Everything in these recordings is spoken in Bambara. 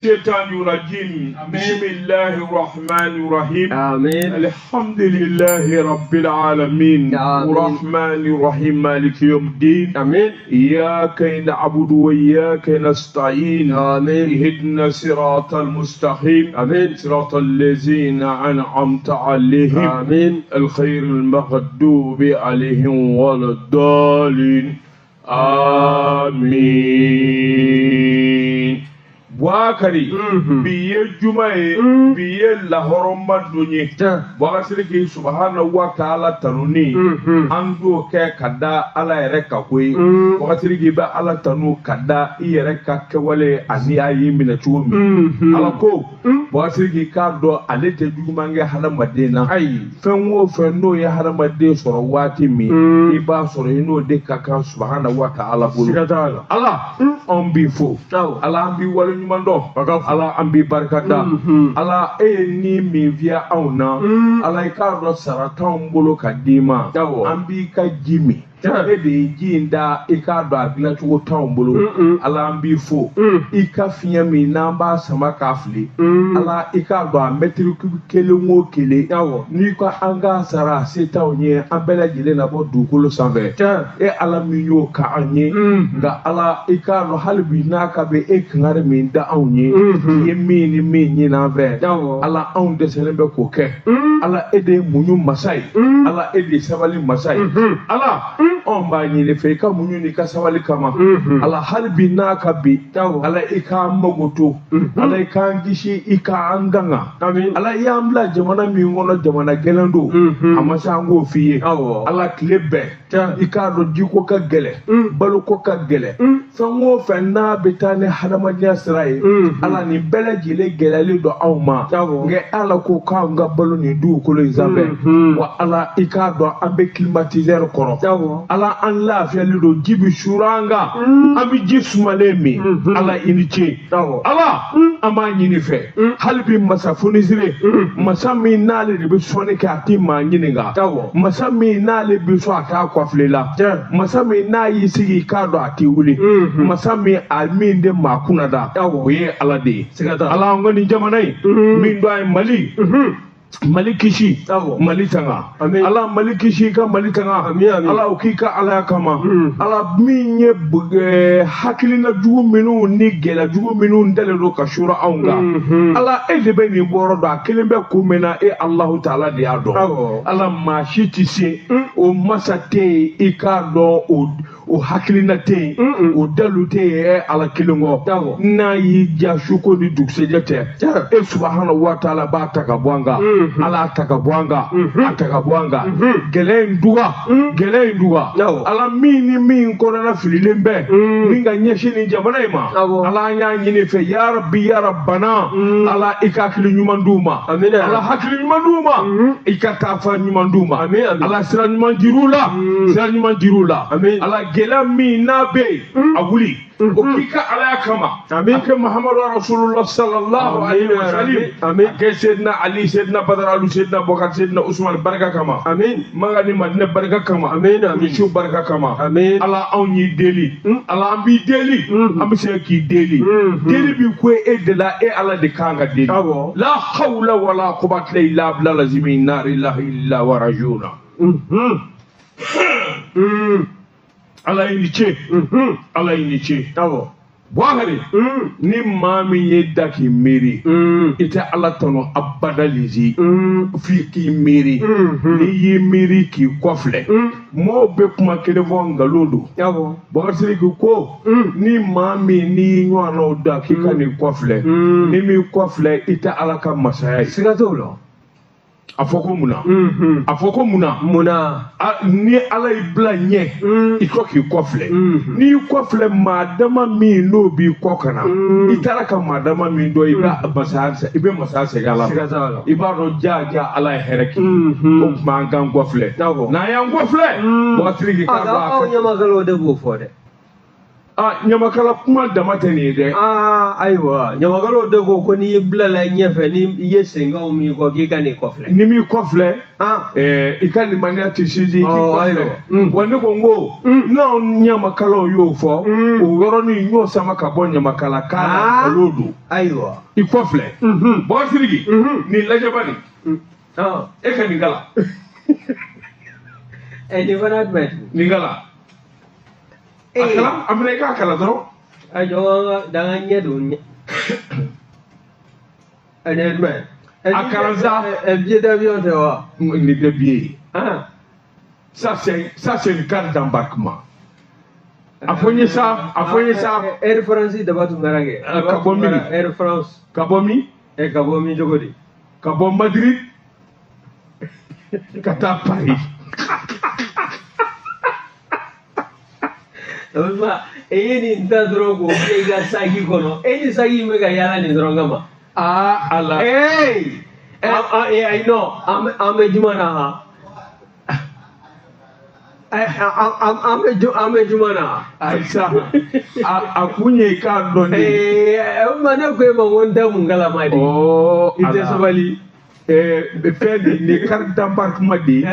الشيطان الرجيم. بسم الله الرحمن الرحيم. آمين. الحمد لله رب العالمين. آمين. الرحمن الرحيم، مالك يوم الدين. آمين. إياك نعبد وإياك نستعين. آمين. اهدنا صراط المستقيم. آمين. صراط الذين أنعمت عليهم. آمين. الخير المغضوب عليهم ولا الضالين، آمين. Buhari, bi ye juma ye, bi ye lahɔrɔma don ye. Bubakari Sidiki subahana wa taala tanuni, an b'o kɛ ka da Ala yɛrɛ ka ko ye. Bubakari Sidiki bɛ Ala tanu ka da i yɛrɛ ka kɛwale ani a y'i minɛ cogo min. Ala ko, Bubakari Sidiki k'a dɔn ale tɛ juguman kɛ hadamaden na. Ayi. Fɛn o fɛn n'o ye hadamaden sɔrɔ waati min, i b'a sɔrɔ i n'o de ka kan subahana wa taala bolo. Siga t'a la. Ala, anw b'i fo. Ala, an b'i wale ɲuman dɔn. Ala, an b'i barika da. Ala, e ye ni min fiyɛ anw na, Ala, i k'a dɔn sara t'anw bolo ka d'i ma. An b'i ka ji min, e de ye ji in da, i k'a dɔn a dilancogo t'anw bolo. Ala, an b'i fo. I ka fiɲɛ min n'an b'a sama k'a fili, Ala, i k'a dɔn a mɛtiri kelen o kelen, n'i ko an k'a sara, a se t'anw ye. An bɛɛ lajɛlen na bɔ dugukolo sanfɛ. E Ala min y'o ka an ye, nka Ala, i k'a dɔn hali bi n'a ka bɛ e kangari min da anw ye, i ye min ni min ɲini an fɛ, Ala, anw dɛsɛlen bɛ k'o kɛ. Ala, e de ye muɲu masa ye. Ala, e de ye sabali masa ye. Ala, anw b'a ɲini fɛ i ka muɲu n'i ka sabali kama. Ala, hali bi n'a ka bi, Ala, i k'an mago to. Ala, i k'an kisi, i k'an ganga. Ala, i y'an bila jamana min kɔnɔ, jamana gɛlɛn don, a ma se an k'o f'i ye. Ala, tile bɛɛ, i k'a dɔn jiko ka gɛlɛn, baloko ka gɛlɛn, fɛn o fɛn n'a bɛ taa ni hadamadenya sira ye, Ala, nin bɛɛ lajɛlen gɛlɛyalen don anw ma. Nka Ala ko k'anw ka balo nin dugukolo in sanfɛ wa. Ala, i k'a dɔn an bɛ climatiseur kɔrɔ. Ala, an lafiyalen don, ji bɛ suuru an kan, an bɛ ji sumalen min. Ala, i ni ce. Ala, an b'a ɲini fɛ hali bi, masa fonisire, masa min n'ale de bɛ sɔnni kɛ, a tɛ maa ɲininka, masa min n'ale bɛ sɔn a t'a kɔfile la, masa min n'a y'i sigi, i k'a dɔn a tɛ wuli, masa min a min tɛ maa kunna da, o ye Ala de ye. Ala, an ka nin jamana in min dɔ a ye Mali, Mali kisi, Mali tanga. Ala, Mali kisi, i ka Mali tanga. Ala, o k'i ka Alaya kama. Ala min ye hakilina jugu minnu ni gɛlɛya jugu minnu dalen don ka suura anw kan, Ala, e de bɛ nin bɔrɔ dɔn. A kelen bɛ kun min na, e Alahu taala de y'a dɔn. Ala, maa si tɛ se o, masa tɛ yen, i k'a dɔn o hakilina tɛ yen, o dalu tɛ yen, e Ala kelen kɔ. N'a y'i ja su ko ni dugusɛjɛ tɛ, e subahana wa taala b'a ta ka bɔ an kan. Ala, a ta ka bɔ an kan, a ta ka bɔ an kan. Gɛlɛya in duga, gɛlɛya in duga. Ala, min ni min kɔnɔna fililen bɛ min ka ɲɛsin nin jamana in ma, Ala, an y'a ɲini fɛ, yarabi yarabana, Ala, i ka hakili ɲuman d'u ma. Ala, hakili ɲuman d'u ma, i ka taafa ɲuman d'u ma. Ala, sira ɲuman jir'u la, sira ɲuman jir'u la. Ala, gɛlɛya min n'a bɛ yen, a wuli o k'i ka Alaya kama, a kɛ Muhammadu Rasulullah sallallahu alaihi wa sallam, a kɛ Seydina Ali, Seydina Badara Alu, Seydina Bɔkari, Seydina Usman barika kama, Maka ni Madinɛ barika kama, Misiw barika kama. Ala, anw y'i deli. Ala, an b'i deli, an bɛ se k'i deli. Deli bi ko e de la, e Ala de kan ka deli. La hawla wala quwwata illa billah lazimi inna lillahi illa wa rajuna. Ala, i ni ce. Ala, i ni ce. Buhari, ni maa min ye da k'i miiri, i tɛ Ala tanu abada lezi f'i k'i miiri. N'i y'i miiri k'i kɔfilɛ, mɔgɔw bɛ kuma kelen fɔ, nkalon don. Bakari Sidiki ko ni maa min n'i y'i ɲɔgɔnnaw da k'i ka n'i kɔfilɛ, ni m'i kɔfilɛ, i tɛ Ala ka masaya ye. Siga t'o la. A fɔ ko mun na? A fɔ ko mun na? Mun na? Ni Ala y'i bila ɲɛ, i kɔ k'i kɔfilɛ, n'i y'i kɔfilɛ, maa dama min n'o b'i kɔ ka na, i taara ka maa dama min dɔn, i bɛ masaya, i bɛ masaya segin Ala ma. Siga t'a la. I b'a dɔn ja ja Ala ye hɛrɛ k'i ye. O tuma an k'an kɔfilɛ. N'an y'an kɔfilɛ, Bakari Sidiki k'a dɔn a Aw ka ɲamakalaw de b'o fɔ dɛ. Aa, ɲamakala kuma dama tɛ nin ye dɛ. Aa, ayiwa, ɲamakalaw de ko ko n'i bilala ɲɛfɛ, ni i ye senkanw min kɔ, k'i ka n'i kɔfilɛ. Ni m'i kɔfilɛ, i ka limaniya tɛ sinsin, i k'i kɔfilɛ. Wa ne ko n ko n'anw ɲamakalaw y'o fɔ, o yɔrɔnin n y'o sama ka bɔ ɲamakala kan na, nkalon don. Ayiwa. I kɔfilɛ. Bɔkari Sidiki, nin lajɛba nin, e ka nin kalan. Nin fana jumɛn tugun? Nin kalan. A kalan, a minɛ i k'a kalan dɔrɔn. A jɔ, an ka dan ka ɲɛ don ɲɛ. Nin ye jumɛn? A kalan sa. Billet d'avion tɛ wa? Nin tɛ billet ye. Ça c'est une carte d'embarquement. A fɔ n ye sa, a fɔ n ye sa. Air France daba tun kɛra kɛ. Ka bɔ min? Air France. Ka bɔ min? Ka bɔ min cogo di? Ka bɔ Madrid ka taa Paris. E ye nin ta dɔrɔn k'o kɛ i ka saki kɔnɔ. E ni saki in bɛ ka yaala nin dɔrɔn kama. Aa, Ala. Ee! Ayi, non, an bɛ juma na han. An bɛ juma na. Ayi sa, a kun ye i k'a dɔn de. O ma ne ko e ma ko n tɛ mun kalama de. I tɛ sabali. Fɛn de nin carte d'embarquement de ye,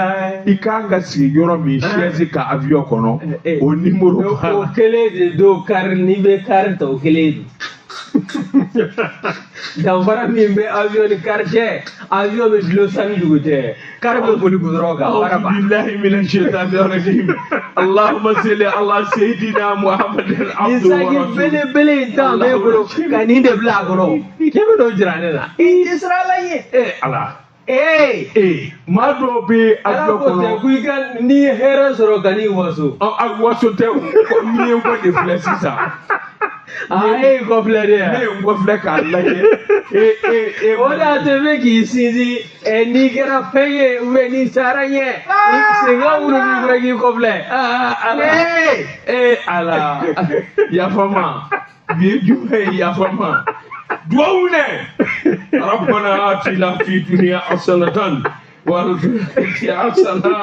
i kan ka sigi yɔrɔ min, chaise ka avion kɔnɔ, o numéro b'a la. O kelen de don car, n'i bɛ car ta, o kelen don. Danfara min bɛ avion ni car cɛ, avion bɛ dulon sanu dugu cɛ, car bɛ boli goudron kan. Baara ban. Billahi mina shaitani rajim. Allahumma salli ala sayyidina Muhammadin Nin abdu wa saki rasul. belebele in ta b'e bolo ka nin de bila a kɔnɔ, k'e bɛ n'o jira ne la, i tɛ siran Ala ɲɛ. Eh Ala. Ee. Ee, maa dɔw bɛ Ala avion ko tɛ kɔnɔ. ko i ka n'i ye hɛrɛ sɔrɔ ka n'i waso. A waso tɛ, n ye n kɔ de filɛ sisan. Aa, e y'i kɔfilɛ de Ne yan. ye n kɔfilɛ k'a lajɛ. E e e. O de y'a to i bɛ k'i sinsin, n'i kɛra fɛn ye ou bien n'i taara ɲɛ, senkan minnu b'i kɔrɔ, k'i kɔfilɛ. Aa Ala. Ee. Ee Ala. Yafa n ma. Bi ye jumɛn ye, yafa n ma. Duwawu nɛ. Rabbana atina fi dunya hasanatan wa fil akhirati hasana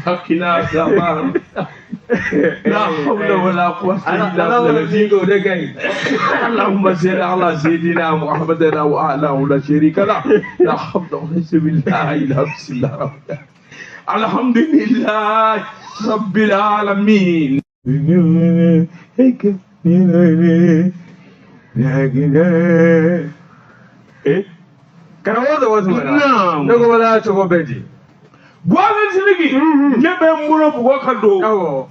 wa qina azaban. La hawla wala quwwata illa Ala wala billah. min k'o de ka ɲi. اللهم صل على سيدنا محمد وعلى لا شريك له، لا حول ولا قوة إلا بسم الله. الحمد لله رب العالمين. Eh? Karamɔgɔ tɔgɔ tuma na. Naam. Ne ko wala cogo bɛ di. Buwake Sidiki, ne bɛ n bolo bugɔ ka don.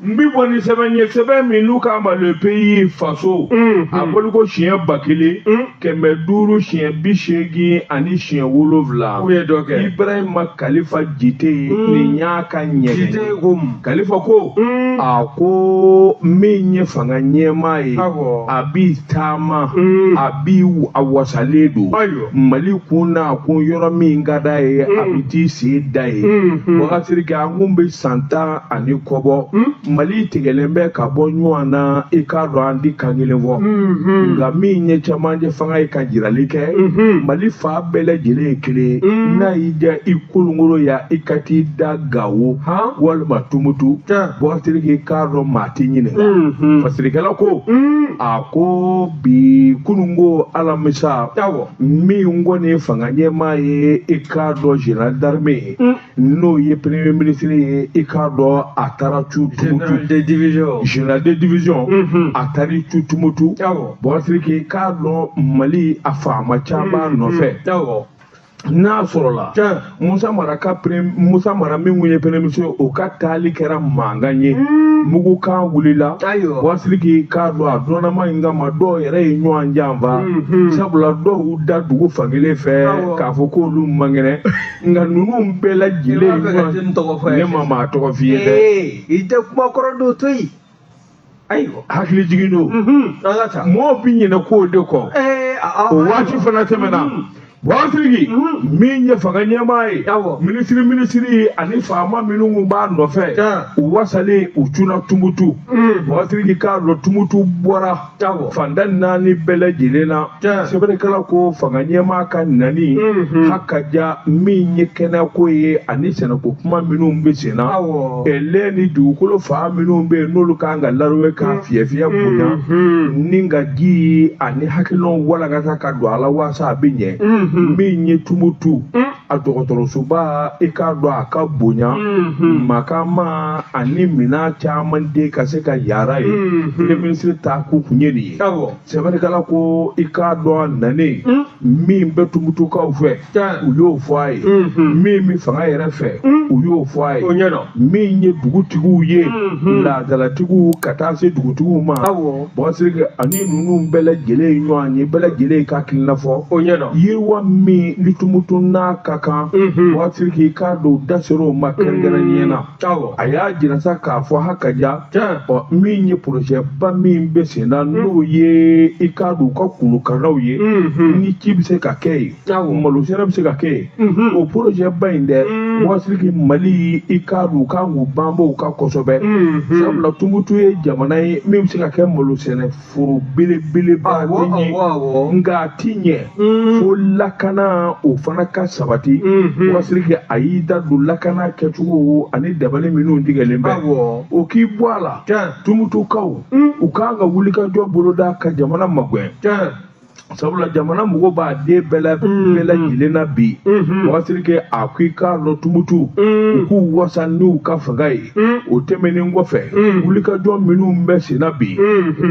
N bi bɔ ni sɛbɛn ye, sɛbɛn min n'u k'a ma Le Pays, Faso. A bɔli ko siɲɛ 1587. U ye dɔ kɛ. Ibrahima Kalifa Jite, nin y'a ka ɲɛgɛn. Jite ko mun? Kalifa ko, a ko min ye fanga ɲɛmaa ye, a b'i taama, a b'i a wasalen don. Mali kun n'a kun, yɔrɔ min ka d'a ye, a bɛ t'i sen da yen. Bɔkari Sidiki, an kun bɛ san 10 ani kɔ bɔ, Mali tigɛlen bɛ ka bɔ ɲɔgɔn na, i k'a dɔn an di kan kelen fɔ. Nka min ye cɛmancɛ fanga ye ka jirali kɛ, Mali fa bɛɛ lajɛlen ye kelen ye. N'a y'i diya i kolonkolo ya, i ka t'i da Gawo walima Tumutu. Bɔkari Sidiki, i k'a dɔn maa t'i ɲininka. Fasirikɛla ko, a ko bi kununko alamisa, min kɔni ye fanga ɲɛmaa ye, i k'a dɔn général d'armée, n'o ye premier ministre ye, i k'a dɔn a taara cu Tumutu. Général de division. Général de division, a taara cu Tumutu. Bɔkari Sidiki, i k'a dɔn Mali a faama caman nɔfɛ. N'a sɔrɔla Musa Mara ka Musa Mara min kun ye premier ministre ye, o ka taali kɛra mankan ye, mugukan wulila. Bɔkari Sidiki, k'a dɔn a dɔnnama in kama, dɔw yɛrɛ ye ɲɔgɔn janfa, sabula dɔw y'u da dugu fankelen fɛ k'a fɔ k'olu man kɛnɛ. Nka ninnu bɛɛ lajɛlen, ne ma maa tɔgɔ f'i ye dɛ. I tɛ kuma kɔrɔ dɔw to yen. Ayiwa. Hakili jigin don. An ka taa. Mɔgɔw bi ɲinɛ k'o de kɔ. O waati fana tɛmɛna. Bubakari min ye fanga ɲɛmaa ye, minisiri ani faama minnu kun b'a nɔfɛ, u wasalen u cunna Tumutu. Bubakari k'a dɔn Tumutu bɔra fan 4 bɛɛ lajɛlen na. Sɛbɛnnikɛla ko fanga ɲɛmaa ka nani haka ja min ye kɛnɛyako ye ani sɛnɛko kuma minnu bɛ sen na, lɛ ni dugukolo fan minnu bɛ yen n'olu kan ka larowe ka fiyɛ fiyɛ bonya ni ka ji ani hakilinaw walankata ka don a la walasa a bɛ ɲɛ. Min ye Tumutu a dɔgɔtɔrɔsoba, i k'a dɔn a ka bonya makama ani minɛn caman den ka se ka yara ye. Premier ministre ta k'u kun ye nin ye. Sɛbɛnnikɛla ko i k'a dɔn a nanen min bɛ Tumutukaw fɛ, u y'o fɔ a ye. Min bɛ fanga yɛrɛ fɛ, u y'o fɔ a ye. Min ye dugutigiw ye, laadalatigiw ka taa se dugutigiw ma, Bubakari ani ninnu bɛɛ lajɛlen ye ɲɔgɔn ye, bɛɛ lajɛlen ka hakilina fɔ. Yiriwa min ni Tumutu n'a ka kan, Bubakari k'i k'a dɔn da sera o ma kɛrɛnkɛrɛnnenya na. A y'a jira sa k'a fɔ haka ja ɔ min ye projet ba min bɛ sen na, n'o ye i k'a dɔn u ka kulukannaw ye, ni ci bɛ se ka kɛ yen, malo sɛnɛ bɛ se ka kɛ yen, o projet ba in dɛ, Bubakari, Mali i k'a dɔn u kan k'u banba u kan kosɛbɛ, sabula Tumutu ye jamana ye min bɛ se ka kɛ malo sɛnɛ foro belebeleba ye, nka a ti ɲɛ fo lakana o fana ka sabati. Bubakari a y'i da don lakana kɛcogo ani dabali minnu tigɛlen bɛ, o k'i bɔ a la. Tumutukaw u kan ka wulikajɔ boloda ka jamana magɛn, sabula jamana mago b'a den bɛɛ lajɛlen na bi. Bubakari a ko i k'a dɔn Tumutu u k'u wasa n'u ka fanga ye. O tɛmɛnen kɔfɛ, wulikajɔ minnu bɛ sen na bi,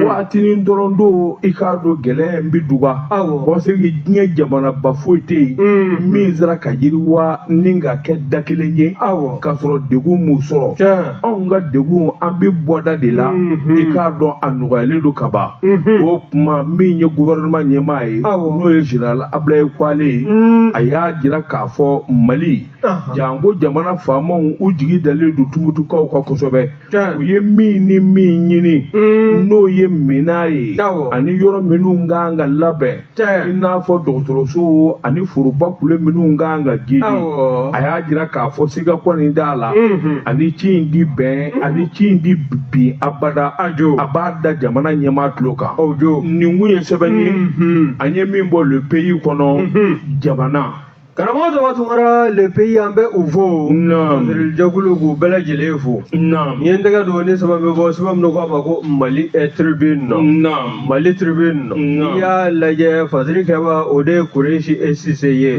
waatinin dɔrɔn don, i k'a dɔn gɛlɛya in bɛ duga. Bubakari, diɲɛ jamanaba foyi tɛ yen min sera ka yiriwa ni ka kɛ da kelen ye k'a sɔrɔ degun m'u sɔrɔ. Anw ka degun, an bɛ bɔda de la, i k'a dɔn a nɔgɔyalen don ka ban. O tuma min ye gouvernement ɲɛmaa ye, n'o ye général Ablaye Kwale ye, a y'a jira k'a fɔ Mali janko jamana faamaw u jigi dalen don Tumutukaw kan kosɛbɛ. U ye min ni min ɲini, n'o ye minan ye ani yɔrɔ minnu kan ka labɛn, i n'a fɔ dɔgɔtɔrɔso ani foroba kule minnu kan ka gidi, a y'a jira k'a fɔ siga kɔni t'a la ani ci in di bɛn ani ci in di bin abada, a b'a da jamana ɲɛmaa tulo kan. Nin kun ye sɛbɛn ye an ye min bɔ Le Pays kɔnɔ, jamana. Karamɔgɔ Tɔgɔ Tunkara, Le Pays, an bɛ u fo. Jɛkulu k'u bɛɛ lajɛlen fo. N ye n tɛgɛ don ni sɛbɛn bɛ bɔ, sɛbɛn min ko a ma ko Mali Tribune. Mali Tribune, n'i y'a lajɛ, Fasiri Kɛba, o de ye Kuresi Sise ye.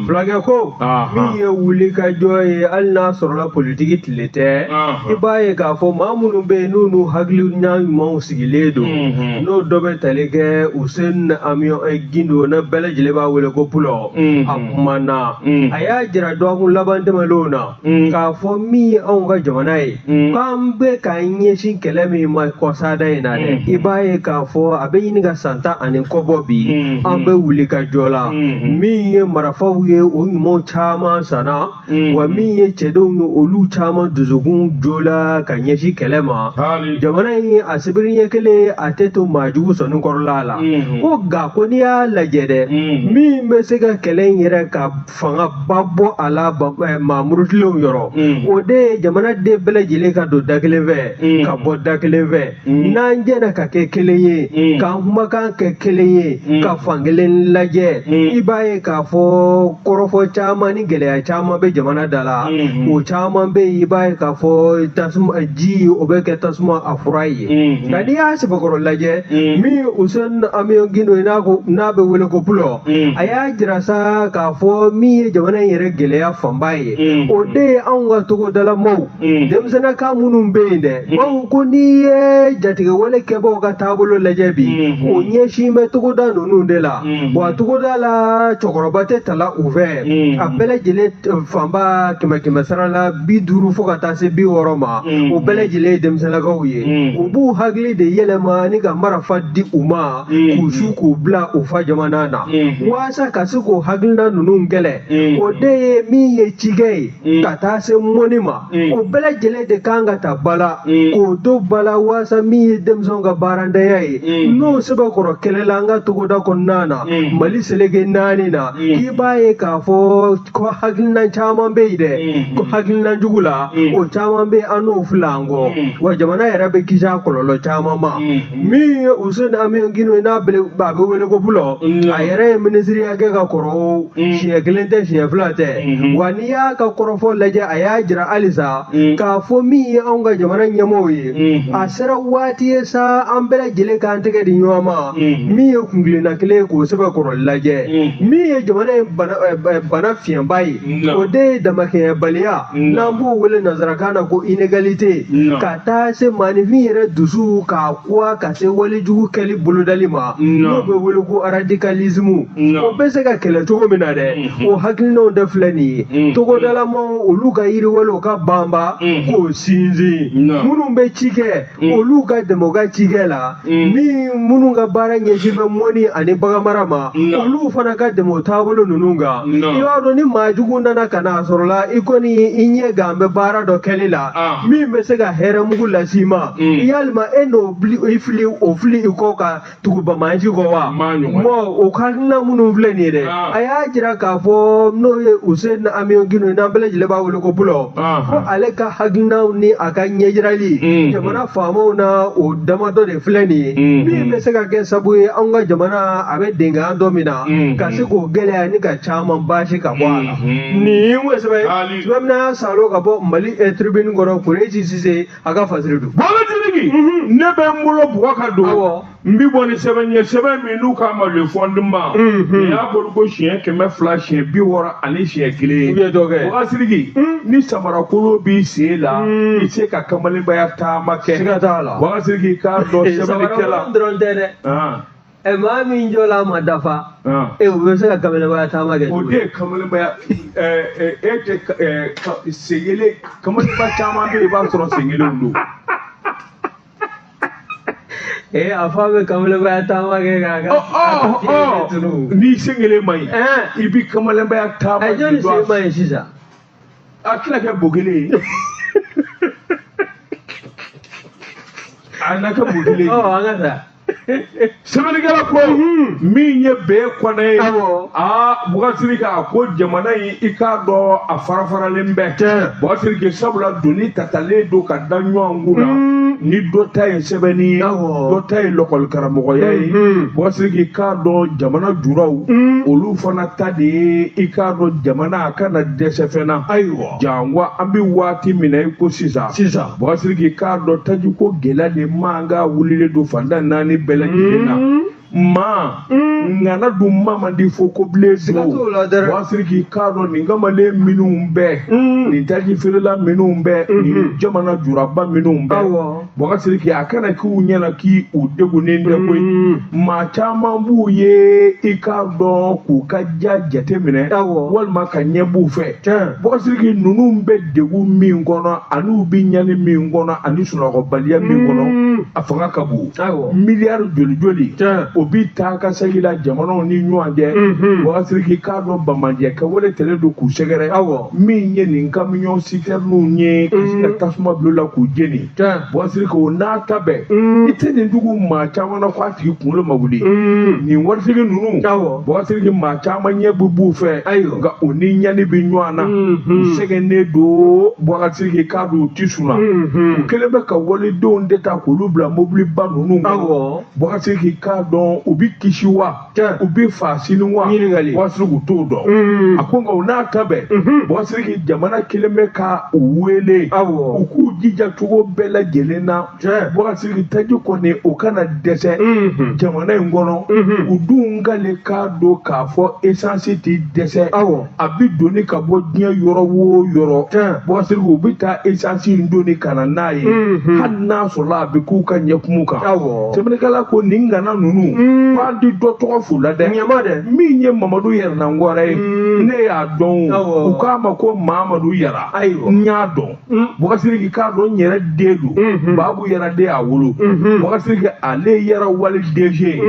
Fulakɛ ko min ye wulikajɔ ye, hali n'a sɔrɔla politiki tile tɛ, i b'a ye k'a fɔ maa minnu bɛ yen n'u n'u hakilina ɲumanw sigilen don, n'o dɔ bɛ tali kɛ Useni Amiɔn Gindo, n'a bɛɛ lajɛlen b'a wele ko Pulɔ, a kuma na a y'a jira dɔgɔkun laban tɛmɛnlenw na k'a fɔ min ye anw ka jamana ye, k'an bɛ k'an ɲɛsin kɛlɛ min ma kɔsada in na dɛ, i b'a ye k'a fɔ a bɛ ɲini ka san 10 ani kɔ bɔ bi, an bɛ wuli ka jɔ la. Min ye marifaw ye, o ɲumanw caman sanna, wa min ye cɛdenw ye, olu caman dusukun jola ka ɲɛsin kɛlɛ ma. Jamana in a sibiri ɲɛ kelen a tɛ to maajugu sɔnni kɔrɔla la. Ko nka ko n'i y'a lajɛ dɛ, min bɛ se ka kɛlɛ in yɛrɛ ka fangaba bɔ a la maa murutilenw yɔrɔ, o de ye jamana den bɛɛ lajɛlen ka don da kelen fɛ ka bɔ da kelen fɛ, n'an jɛra ka kɛ kelen ye, k'an kumakan kɛ kelen ye, ka fan kelen lajɛ, i b'a ye k'a fɔ kɔrɔfɔ caman ni gɛlɛya caman bɛ jamana da la, o caman bɛ yen, i b'a ye k'a fɔ tasuma ji o bɛ kɛ tasuma a fura ye. Nka n'i y'a sɛbɛkɔrɔ lajɛ, min Useni Amiɔn Gindo ye, n'a ko n'a bɛ wele ko Pulɔ, a y'a jira sa k'a fɔ min ye jamana in yɛrɛ gɛlɛya fanba ye, o de ye anw ka togodalamaw denmisɛnninka minnu bɛ yen dɛ, bawo ko n'i ye jatigɛwale kɛbaaw ka taabolo lajɛ bi, o ɲɛsin bɛ togoda ninnu de la. Wa togoda la cɛkɔrɔba tɛ tala u fɛ, a bɛɛ lajɛlen fanba kɛmɛ kɛmɛ sara la 50 fo ka taa se 60 ma, o bɛɛ lajɛlen ye denmisɛnninlakaw ye. U b'u hakili de yɛlɛma ni ka marifa di u ma k'u su k'u bila u fa jamana na, walasa ka se k'o hakilina ninnu jugu kɛlɛ, o de ye min ye cikɛ ye ka taa se mɔni ma, o bɛɛ lajɛlen de kan ka ta ba la k'o don ba la walasa min ye denmisɛnw ka baarantanya ye, n'o sɛbɛkɔrɔ kɛlɛla an ka togoda kɔnɔna na, Mali seleke 4 na, k'i b'a ye k'a fɔ ko hakilina caman bɛ yen dɛ, ko hakilina jugu la, o caman bɛ an n'o fila an kɔ, wa jamana yɛrɛ bɛ kisi a kɔlɔlɔ caman ma. Min ye Useni Amiɔn Gindo ye, n'a a bɛ wele ko Pulɔ, a yɛrɛ ye minisiriya kɛ ka kɔrɔ, siɲɛ kelen tɛ, siɲɛ fila tɛ. Wa n'i y'a ka kɔrɔfɔ lajɛ, a y'a jira halisa k'a fɔ min ye anw ka jamana ɲɛmɔgɔw ye, a sera waati ye sa an bɛɛ lajɛlen k'an tɛgɛ di ɲɔgɔn ma, min ye kuntilenna kelen ye k'o sɛbɛkɔrɔ lajɛ. Min ye jamana in bana fiɲɛba ye, o de ye damakɛɲɛbaliya, n'an b'o wele nanzarakan na ko inégalité, ka taa se maaninfin yɛrɛ dusu k'a kuwa ka se walejugu kɛli bolodali ma, n'o bɛ wele ko radicalisme. O bɛ se ka kɛlɛ cogo min na dɛ, o hakilinaw de filɛ nin ye. Togodalamaw olu ka yiriwalew ka banba k'o sinsin, minnu bɛ ci kɛ olu ka dɛmɛ u ka cikɛ la, ni minnu ka baara ɲɛsin bɛ mɔni ani baganmara ma, olu fana ka dɛmɛ o taabolo ninnu kan. I b'a dɔn ni maa jugu nana ka na a sɔrɔ la, i kɔni i ɲɛ gan bɛ baara dɔ kɛli la min bɛ se ka hɛrɛmugu las'i ma, yalima e n'o i fili o fili i kɔ ka tugu bamaji kɔ wa? O hakilina minnu filɛ nin ye dɛ, a y'a jira k'a fɔ n'o ye Useni Amiɔn Gindo ye, n'an bɛɛ lajɛlen b'a wele ko Pulɔ, ko ale ka hakilinaw ni a ka ɲɛjirali jamana faamaw na, o damadɔ de filɛ nin ye, min bɛ se ka kɛ sabu ye anw ka jamana a bɛ denkan dɔ min na, ka se k'o gɛlɛya ni ka caman baasi ka bɔ a la. Nin ye sɛbɛn sɛbɛn salo ka bɔ Mali Tribune kɔnɔ, Kuresi Sise a ka fasiri don. Bɔgɔtigi, ne bɛ n bolo bugɔ ka don, n bi bɔ ni sɛbɛn ye, sɛbɛn min n'u k'a ma le fondement, nin y'a bolo ko siɲɛ 200 siɲɛ 60 ani siɲɛ 1. Bɔgɔsiriki, ni samarakolo b'i sen la, i se ka kamalenbaya taama kɛ. Siga t'a la. Bɔgɔsiriki, k'a dɔn sɛbɛnnikɛla dɔrɔn tɛ dɛ. Maa min jɔla a ma dafa, o bɛ se ka kamalenbaya taama kɛ. O de ye kamalenbaya, e tɛ sen kelen, kamalenba caman bɛ yen, i b'a sɔrɔ sen kelenw don. A fa bɛ kamalenbaya taama kɛ k'a ka n'i sen kelen ma ɲi, i bɛ kamalenbaya taama. Jɔnni sen ma ɲi sisan? A tɛna kɛ bo kelen ye. A na kɛ bo kelen ye. An ka taa. Sɛbɛnnikɛla ko min ye bɛɛ kɔnɛ ye, aa Bɔgɔsiriki, a ko jamana in i k'a dɔn a farafaralen bɛ. Bɔgɔsiriki, sabula doni tatalen don ka da ɲɔgɔn kun na, ni dɔ ta ye sɛbɛnni ye, dɔ ta ye lɔkɔlikaramɔgɔya ye. Bɔgɔsiriki, k'a dɔn jamana juraw olu fana ta de ye, i k'a dɔn jamana a kana dɛsɛ fɛn na. Ayiwa, janko an bɛ waati min na i ko sisan. Bɔgɔsiriki, k'a dɔn tajiko gɛlɛya de man ka wulilen don fantan naani bɛɛ lajɛlen na. Maa ŋana dun ma man di fo ko bilen don. Bɔgɔsiriki, k'a dɔn nin kamalen minnu bɛ, nin taji feerela minnu bɛ, nin jamana juraba minnu bɛ, Bɔgɔsiriki, a kana k'u ɲɛna k'i u degunnen tɛ koyi. Maa caman b'u ye, i k'a dɔn k'u ka ja jateminɛ walima ka ɲɛ b'u fɛ. Bɔgɔsiriki, ninnu bɛ degun min kɔnɔ ani u bɛ ɲani min kɔnɔ ani sunɔgɔbaliya min kɔnɔ, a fanga ka bon. Miliyari joli joli o bi taa ka segin la jamanaw ni ɲɔgɔn cɛ. Bɔgɔsiriki, k'a dɔn bamanjɛ kɛwale tɛlen don k'u sɛgɛrɛ. Min ye nin kamiyɔn sitɛriniw ye ka se ka tasuma bila u la k'u jeni. Bɔgɔsiriki, o n'a ta bɛɛ, i tɛ nin dugu maa caman na ko a tigi kunkolo ma wuli. Nin waritigi ninnu, Bɔgɔsiriki, maa caman ɲɛ bɛ b'u fɛ, nka u ni ɲani bɛ ɲɔgɔn na, u sɛgɛnnen don. Bɔgɔsiriki, k'a dɔn u ti sunna, u kɛlen bɛ ka walidenw de ta k'olu bila mobiliba ninnu kɔnɔ. Bɔgɔsiriki, k'a dɔn u bɛ kisi wa, u bɛ fa sini wa, Bɔgɔsiriki, u t'o dɔn. A ko nka o n'a ta bɛɛ, Bɔgɔsiriki, jamana kelen bɛ ka u wele, u k'u jija cogo bɛɛ lajɛlen na. Bɔgɔsiriki, taji kɔni o kana dɛsɛ jamana in kɔnɔ. U dun k'ale k'a dɔn k'a fɔ esansi tɛ dɛsɛ, a bɛ doni ka bɔ diɲɛ yɔrɔ o yɔrɔ. Bɔgɔsiriki, u bɛ taa esansi in doni ka na n'a ye, hali n'a sɔrɔla a bɛ k'u ka ɲɛkumu kan. Sɛbɛnnikɛla ko nin ŋana ninnu K'an ti dɔ tɔgɔ f'u la dɛ. Ɲama dɛ. Min ye Mamadu Yɛrɛnangɔrɛ ye, ne y'a dɔn. U k'a ma ko Mamadu Yara. Ayiwa. N y'a dɔn. Boubacar Sidiki k'a dɔn n yɛrɛ den don. Babu Yɛrɛ den y'a wolo. Boubacar Sidiki ale yɛrɛ wali DG.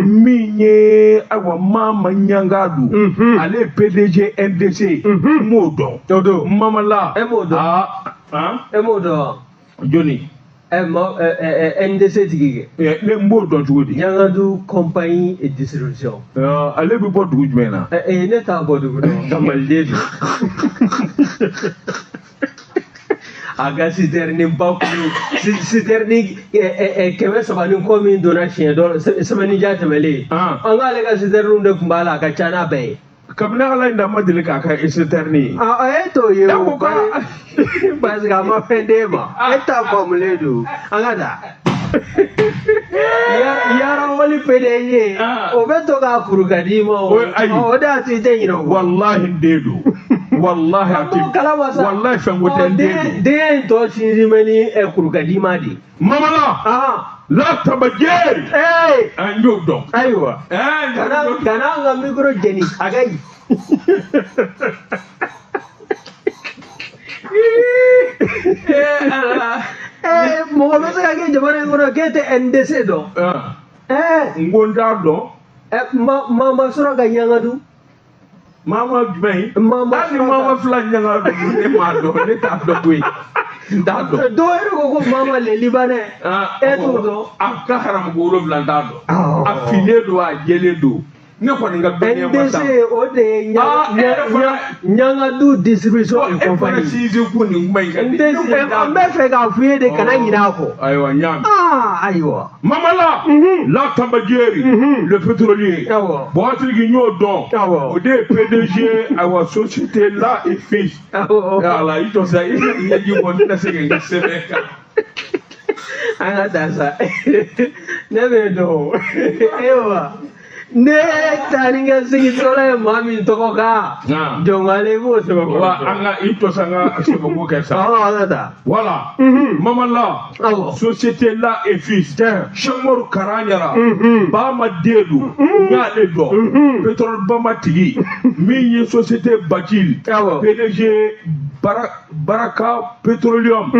Min ye ayiwa Mama Ɲanga don. Ale ye PDG NDC. N m'o dɔn. O don. Mamala. E m'o dɔn. Aa. E m'o dɔn. Jɔnni? NDC tigi kɛ. Ne n b'o dɔn cogo di? Ɲangadu compagnie et distribution. Ale bɛ bɔ dugu jumɛn na? Ne t'a bɔ dugu dɔn. Nka maliden don. A ka citerne ba kulu citerne 300 ni kɔ min donna siɲɛ dɔ semaine jan tɛmɛlen. An k'ale ka citerne de tun b'a la a ka ca n'a bɛɛ ye. Kabini ala in da ma deli k'a ka citerne ye. A e t'o ye o parce que a ma fɛn d'e ma. E t'a faamulen don. An ka taa. Yara wali PDG o bɛ to k'a kuru ka d'i ma o. O de y'a to i tɛ ɲinɛ o. Walahi n den don. Walahi a ti. Walahi fɛn ko tɛ n den don. Den in tɔ sinsin bɛ ni kuru ka d'i ma de. Mamala. La tabajeri. An y'o dɔn. Ayiwa. Kana an ka micro jeni a ka ɲi. Mɔgɔ bɛ se ka kɛ jamana in kɔnɔ k'e tɛ NDC dɔn. N ko n t'a dɔn. Mama sɔrɔ ka ɲangadu. Mama jumɛn? Hali ni mama fila ɲangadu ne m'a dɔn, ne t'a dɔn koyi. N t'a dɔn. Dɔw yɛrɛ ko mama le libanais. E t'o dɔn. A ka haramako 7 n t'a dɔn. A finnen don, a jɛlen don. Ne kɔni ka dɔnniya ma sa. NDC o de ye ɲangadu distribution et compagnie. E fana sinsin kun nin kuma in kan. NDC an bɛ fɛ k'a f'i ye de kana ɲinɛ a kɔ. Ayiwa n y'a mɛn. Ayiwa. Mamala. La Tabajeri. Le pétrolier. Awɔ. Boubacar Sidiki n y'o dɔn. Awɔ. O de ye PDG ayiwa société La et Fils. Awɔ. Ala i jɔ sa i ɲɛji bɔ n tɛna se ka n ka sɛbɛn kan. An ka taa sa. Ne bɛ dɔn. Ayiwa. Ne taa ni ka segin tɔla ye maa min tɔgɔ kan. Jɔnkale i b'o sɛbɛn. Wa an ka i to sa an ka sɛbɛnko kɛ sa. An ka taa. Voilà. Mamala. Société La et Fils. Sɛkumaru Karaɲara. Bama den don. N y'ale dɔn. Pétrole Bama tigi. Min ye société Bacil. PDG Baraka Petroleum.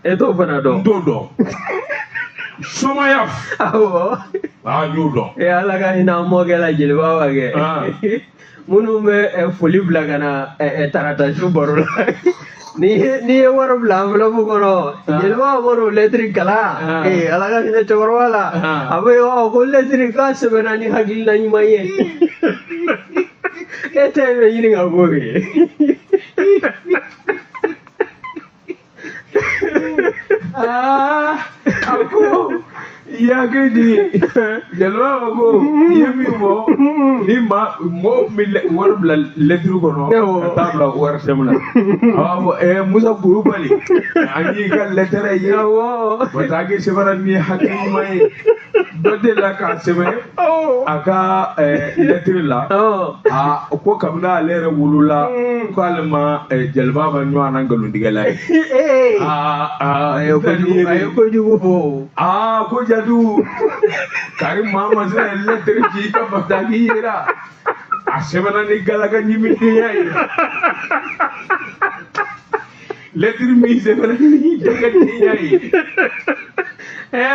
E t'o fana dɔn. N t'o dɔn. Somayaf. Awɔ. N y'o dɔn. Ala ka hinɛ an mɔkɛ la jeliba b'a kɛ. Minnu bɛ foli bila ka na tarata su baro la. N'i ye wari bila enveloppe kɔnɔ, jeliba b'o lɛtiri kalan. Ala ka hinɛ cɛkɔrɔba la. A bɛ ko lɛtiri k'a sɛbɛnna ni hakilina ɲuman ye. E tɛ bɛ ɲini ka b'o ye. A ko i di jeliba ko i ye min fɔ ni ma mɔgɔw bɛ wari bila lɛtiri kɔnɔ ka taa bila ORTM la a b'a fɔ Musa Kulubali an y'i ka lɛtɛrɛ ye bataki sɛbɛnna ni hakili ɲuman ye dɔ delila k'a sɛbɛn a ka lɛtiri la a ko kabini ale yɛrɛ wolola k'ale ma jeliba ma ɲɔgɔn na nkalontigɛla ye. A ye kojugu fɔ. Ko jadu kari maa ma se ka lɛtiri ci i ka bataki yera a sɛbɛnna ni galaka ɲimidenya ye lɛtiri min sɛbɛnna ni dɛgɛdenya ye.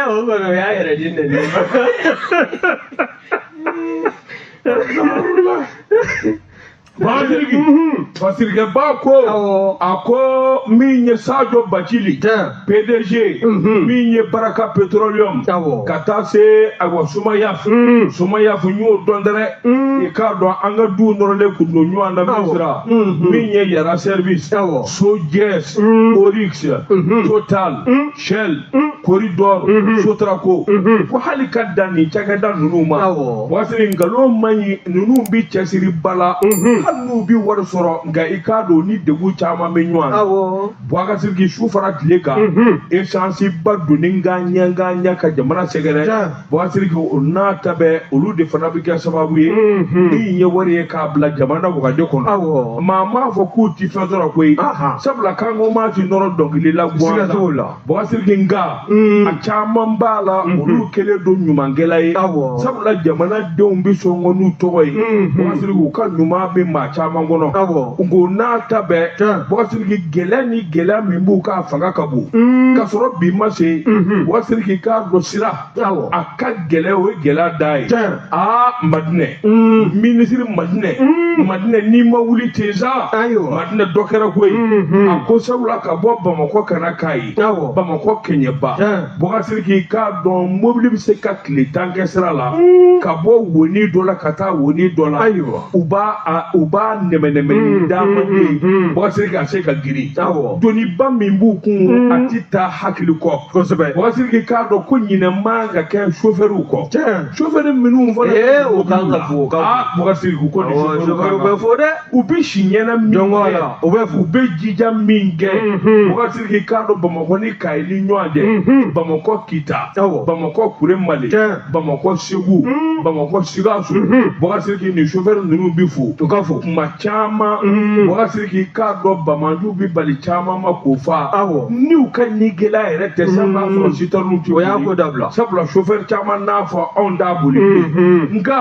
O kɔni o y'a yɛrɛ di nɛni ma. Basirikɛ ba ko a ko min ye Sadio Bacili PDG min ye Baraka Petroleum ka taa se ayiwa Somayaf Somayaf n y'o dɔn dɛrɛ i k'a dɔn an ka duw nɔrɔlen kun don ɲɔgɔn na Misira min ye Yara Service Sojɛs Oryx Total Shell Corridor Sotraco ko hali ka dan nin cakɛda ninnu ma waati nkalon man ɲi ninnu bi cɛsiri ba la hali n'u bi wari sɔrɔ nka i k'a dɔn ni degun caman bɛ ɲɔgɔn na Boubacar Sidiki su fara tile kan essence ba donni ŋaɲa ka jamana sɛgɛrɛ Boubacar Sidiki o n'a ta bɛɛ olu de fana bɛ kɛ sababu ye min ye wari ye k'a bila jamana wagande kɔnɔ maa m'a fɔ k'u ti fɛn sɔrɔ koyi sabula kanko maa ti nɔrɔ dɔnkili la guwan na Boubacar Sidiki nka A caman b'a la, olu kɛlen don ɲumankɛla ye, sabula jamanadenw bɛ sɔngɔ n'u tɔgɔ ye. Bubakari Sidiki, u ka ɲuman bɛ maa caman kɔnɔ. Nko n'a ta bɛɛ, Bubakari Sidiki, gɛlɛya ni gɛlɛya min b'u ka fanga ka bon, k'a sɔrɔ bi ma se. Bubakari Sidiki, k'a dɔn sira a ka gɛlɛn, o ye gɛlɛya da ye. Aa, Madinɛ, minisiri Madinɛ, Madinɛ, n'i ma wuli ten sa, Madinɛ, dɔ kɛra koyi. A ko sabula ka bɔ Bamakɔ ka na Kayi, Bamakɔ Kɛɲɛba, Bubakari Sidiki, k'a dɔn mobili bɛ se ka tile 10 kɛ sira la, ka bɔ woni dɔ la ka taa woni dɔ la. U b'a nɛmɛnɛmɛ ni dama ye. Bubakari Sidiki, a se ka girin, doniba min b'u kun, a ti taa hakili kɔ. Bubakari Sidiki, k'a dɔn ko ɲinɛ man ka kɛ sofɛriw kɔ, sofɛri minnu fana. Ee, o kan ka fo, o kan. Aa, Bubakari Sidiki, ko ni sofɛriw bɛ fo dɛ. U bɛ si ɲɛna min kɛ, u bɛ fo, u bɛ jija min kɛ. Bubakari Sidiki, k'a dɔn Bamakɔ ni Kayi ni ɲɔgɔn cɛ, Bamakɔ Kita, Bamakɔ Kuremale, Bamakɔ Segu, Bamakɔ Sikaso, Bubakari Sidiki, nin sofɛri ninnu bɛ fo. U ka fo. Kuma caman, Bubakari Sidiki, k'a dɔn bamanjuw bɛ bali caman ma k'o fa. N'u ka ni gɛlɛya yɛrɛ tɛ sa, b'a sɔrɔ sitɛriw tɛ. O y'a ko dabila. Sabula sofɛri caman n'a fɔ anw t'a boli bilen. Nka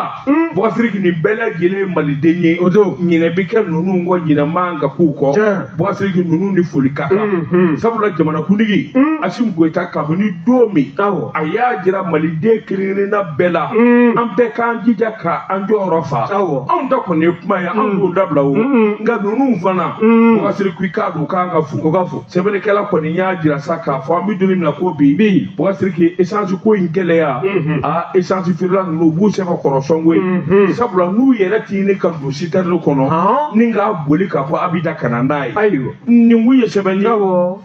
Bubakari Sidiki, nin bɛɛ lajɛlen ye maliden ye. O don. Ɲinɛ bɛ kɛ ninnu kɔ, ɲinɛ man ka k'u kɔ. Bubakari Sidiki, ninnu ni foli ka kan, sabula jamanakuntigi Asimi Goyita, kabini don min a y'a jira maliden kelen-kelenna bɛɛ la, an bɛɛ k'an jija ka an jɔyɔrɔ fa. Anw ta kɔni ye kuma ye, an t'o dabila o. Nka ninnu fana, Bubakari Sidiki, k'a dɔn u kan ka fo. U ka fo. Sɛbɛnnikɛla kɔni y'a jira sa k'a fɔ an bɛ don min na ko bi, Bubakari Sidiki, essence ko in gɛlɛya, a essence feerela ninnu, u b'u sɛbɛn kɔrɔ sɔngo ye, sabula n'u yɛrɛ ti ɲini ka don citerne kɔnɔ ni k'a boli k'a fɔ Abidjan ka na n'a ye. Nin kun ye sɛbɛn ye,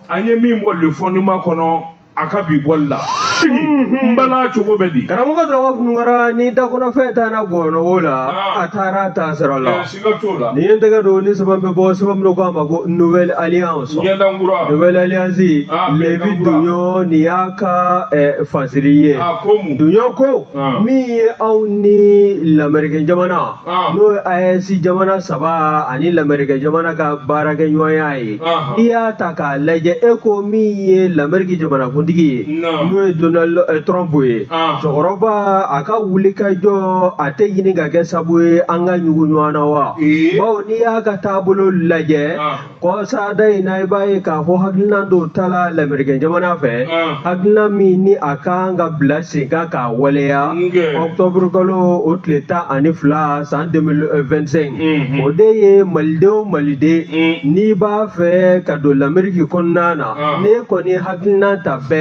an ye min bɔ Le Fondement kɔnɔ a ka bi bɔli la. N bala cogo bɛ di? Karamɔgɔ Dɔrɔgɔ Tunkara, ni dakɔnɔfɛn taara gɔnɔwo la, a taara ta sira la. Siga t'o la. Ni ye n tɛgɛ don ni sɛbɛn bɛ bɔ, sɛbɛn min ko a ma ko Nouvelle Alliance. Ɲɛdankura. Nouvelle Alliance, Lévi Dunyo, nin y'a ka fasiri ye. A ko mun? Dunyo ko min ye anw ni lamɛrikɛn jamana, n'o ye AES jamana saba ani lamɛrikɛn jamana ka baarakɛɲɔgɔnya ye. N'i y'a ta k'a lajɛ, e ko min ye lamɛriki jamanakuntigi ye, n'o ye Donald Trump ye, cɛkɔrɔba a ka wulikajɔ, a tɛ ɲini ka kɛ sabu ye an ka ɲugu ɲɔgɔn na wa? Bawo n'i y'a ka taabolo lajɛ kɔsada in na, i b'a ye k'a fɔ hakilina dɔw ta la lamɛrikɛn jamana fɛ, hakilina min ni a kan ka bila sen kan k'a waleya octobre kalo o tile 12 san 2025, o de ye maliden o maliden n'i b'a fɛ ka don lamɛriki kɔnɔna na, n'e kɔni hakilina ta bɛɛ,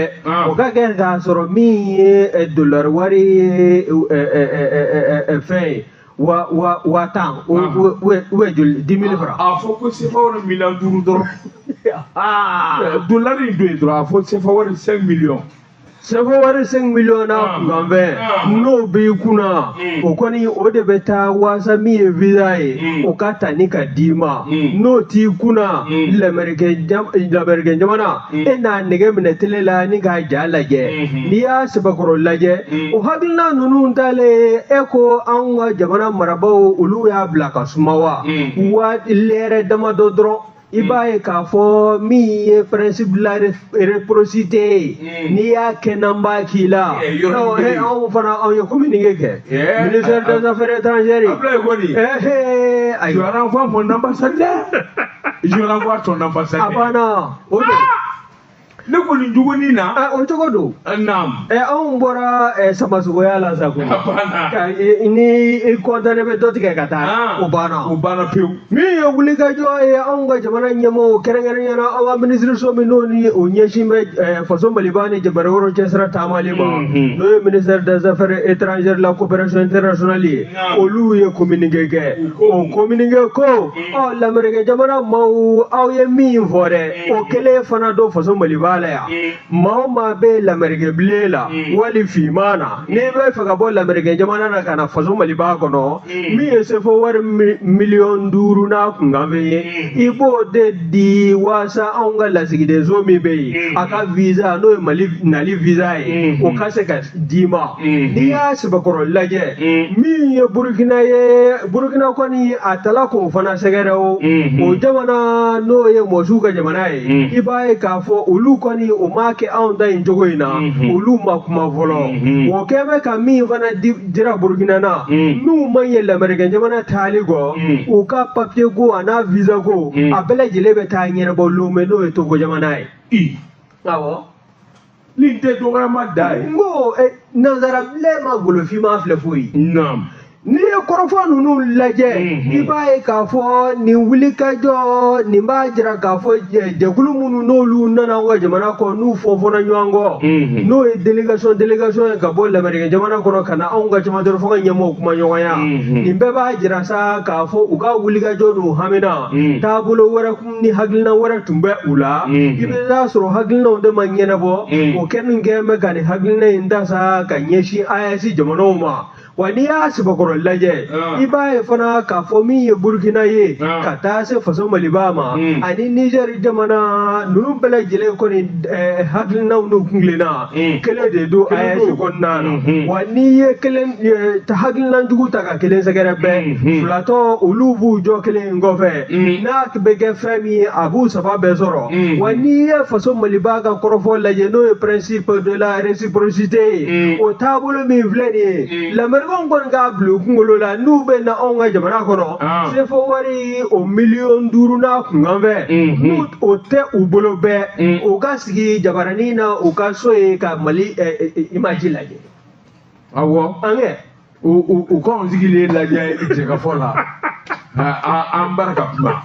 o ka kɛ k'a sɔrɔ min ye dolari wari ye, fɛn ye wa wa 10,000 ou joli, 10 000 francs. A fɔ ko sefa wari miliyɔn 5 dɔrɔn. Dolari in don yen dɔrɔn, a fɔ sefa wari 5 millions. Sefa wari 5 millions na kunkanfɛn, n'o b'i kunna, o kɔni o de bɛ taa waasa min ye visa ye, o ka ta ni ka d'i ma. N'o t'i kunna, lamɛrikɛn jamana, e n'a nɛgɛ minɛ tele la ni k'a ja lajɛ, n'i y'a sɛbɛkɔrɔ lajɛ, o hakilina ninnu talen, e ko anw ka jamana marabaaw, olu y'a bila ka suma wa wa lɛrɛ damadɔ dɔrɔn, i b'a ye k'a fɔ min ye principe de la réciprocité ye, n'i y'a kɛ n'an b'a k'i la. Anw fana, anw ye communiqué kɛ, ministère des Affaires étrangères. Ablaye kɔni. Ayiwa. Je renvoie mon ambassadeur. Je renvoie ton ambassadeur. A banna, o don. Ne kɔni jugunin na. O cogo don. Naam. Anw bɔra samasogoya la sa koyi. A banna. Ka ni i kɔntanɛ bɛ dɔ tigɛ ka taa. O banna. O banna pewu. Min ye wulikajɔ ye, anw ka jamana ɲɛmɔgɔw, kɛrɛnkɛrɛnnenya la an ka minisiriso min n'o ni o ɲɛsin bɛ faso Maliba ni jamana wɛrɛw cɛsira taamali ma, n'o ye ministère des Affaires étrangères, la coopération internationale ye, olu ye communiqué kɛ. O communiqué ko ɔ lamɛrikɛn jamana maaw, aw ye min fɔ dɛ, o kelen fana don faso Maliba la yan. Maa o maa bɛ lamɛrikɛn bilen la wali finman na, n'i bɛ fɛ ka bɔ lamɛrikɛn jamana na ka na faso Maliba kɔnɔ, min ye sefo wari miliyɔn 5 n'a kunkanfɛn ye, i b'o de di waasa anw ka lasigidenso min bɛ yen, a ka visa, n'o ye Mali nali visa ye, o ka se ka d'i ma. N'i y'a sɛbɛkɔrɔ lajɛ, min ye Burukina ye, Burukina kɔni a tala k'o fana sɛgɛrɛ. O jamana n'o ye mɔsiw ka jamana ye, i b'a ye k'a fɔ olu kɔni kɔni o m'a kɛ anw ta in cogo in na, olu ma kuma fɔlɔ. O kɛ bɛ ka min fana dira Burukina na, n'u ma ɲɛ lamerikɛn jamana taali kɔ, u ka papiye ko a n'a visa ko, a bɛɛ lajɛlen bɛ taa ɲɛnabɔ Lome, n'o ye Togo jamana ye. Awɔ. Nin tɛ dɔgɔyama da ye. N ko nanzara bilen ma golofinma filɛ foyi. Naam. N'i ye kɔrɔfɔ ninnu lajɛ, i b'a ye k'a fɔ nin wulikajɔ nin b'a jira k'a fɔ jɛkulu minnu n'olu nana an ka jamana kɔ, n'u fɔnfɔnna ɲɔgɔn kɔ, n'o ye délégation ye ka bɔ lamerikɛn jamana kɔnɔ ka na anw ka cɛmancɛ fanga ɲɛmɔgɔw kuma ɲɔgɔnya, nin bɛɛ b'a jira sa k'a fɔ u ka wulikajɔ n'u hamina taabolo wɛrɛ ni hakilina wɛrɛ tun bɛ u la. I bɛ taa sɔrɔ hakilinaw de ma ɲɛnabɔ, o kɛlen kɛ bɛ ka nin hakilina in ta sa ka ɲɛsin AES jamanaw ma. Wa n'i y'a sɛbɛkɔrɔ lajɛ, i b'a ye fana k'a fɔ min ye Burukina ye ka taa se faso Maliba ma ani Niger jamana ninnu bɛɛ lajɛlen kɔni, hakilinaw n'u kuntilenna kelen de don AES kɔnɔna na. Wa n'i ye kelen hakilina jugu ta ka kelen sɛgɛrɛ bɛɛ, filatɔ olu b'u jɔ kelen in kɔfɛ, n'a bɛ kɛ fɛn min ye a b'u saba bɛɛ sɔrɔ. Wa n'i ye faso Maliba ka kɔrɔfɔ lajɛ, n'o ye principe de la réciprocité ye, o taabolo min filɛ nin ye, lamerikɛnw kɔni k'a bila u kunkolo la, n'u bɛ na anw ka jamana kɔnɔ, CFA wari o 5 miliyɔn n'a kunkan fɛ, n'u o tɛ u bolo bɛɛ, u ka sigi jabaranin na u ka so ye ka Mali image lajɛ. Awɔ. An kɛ. U k'anw sigilen lajɛ jɛkafɔ la, an barika kuma.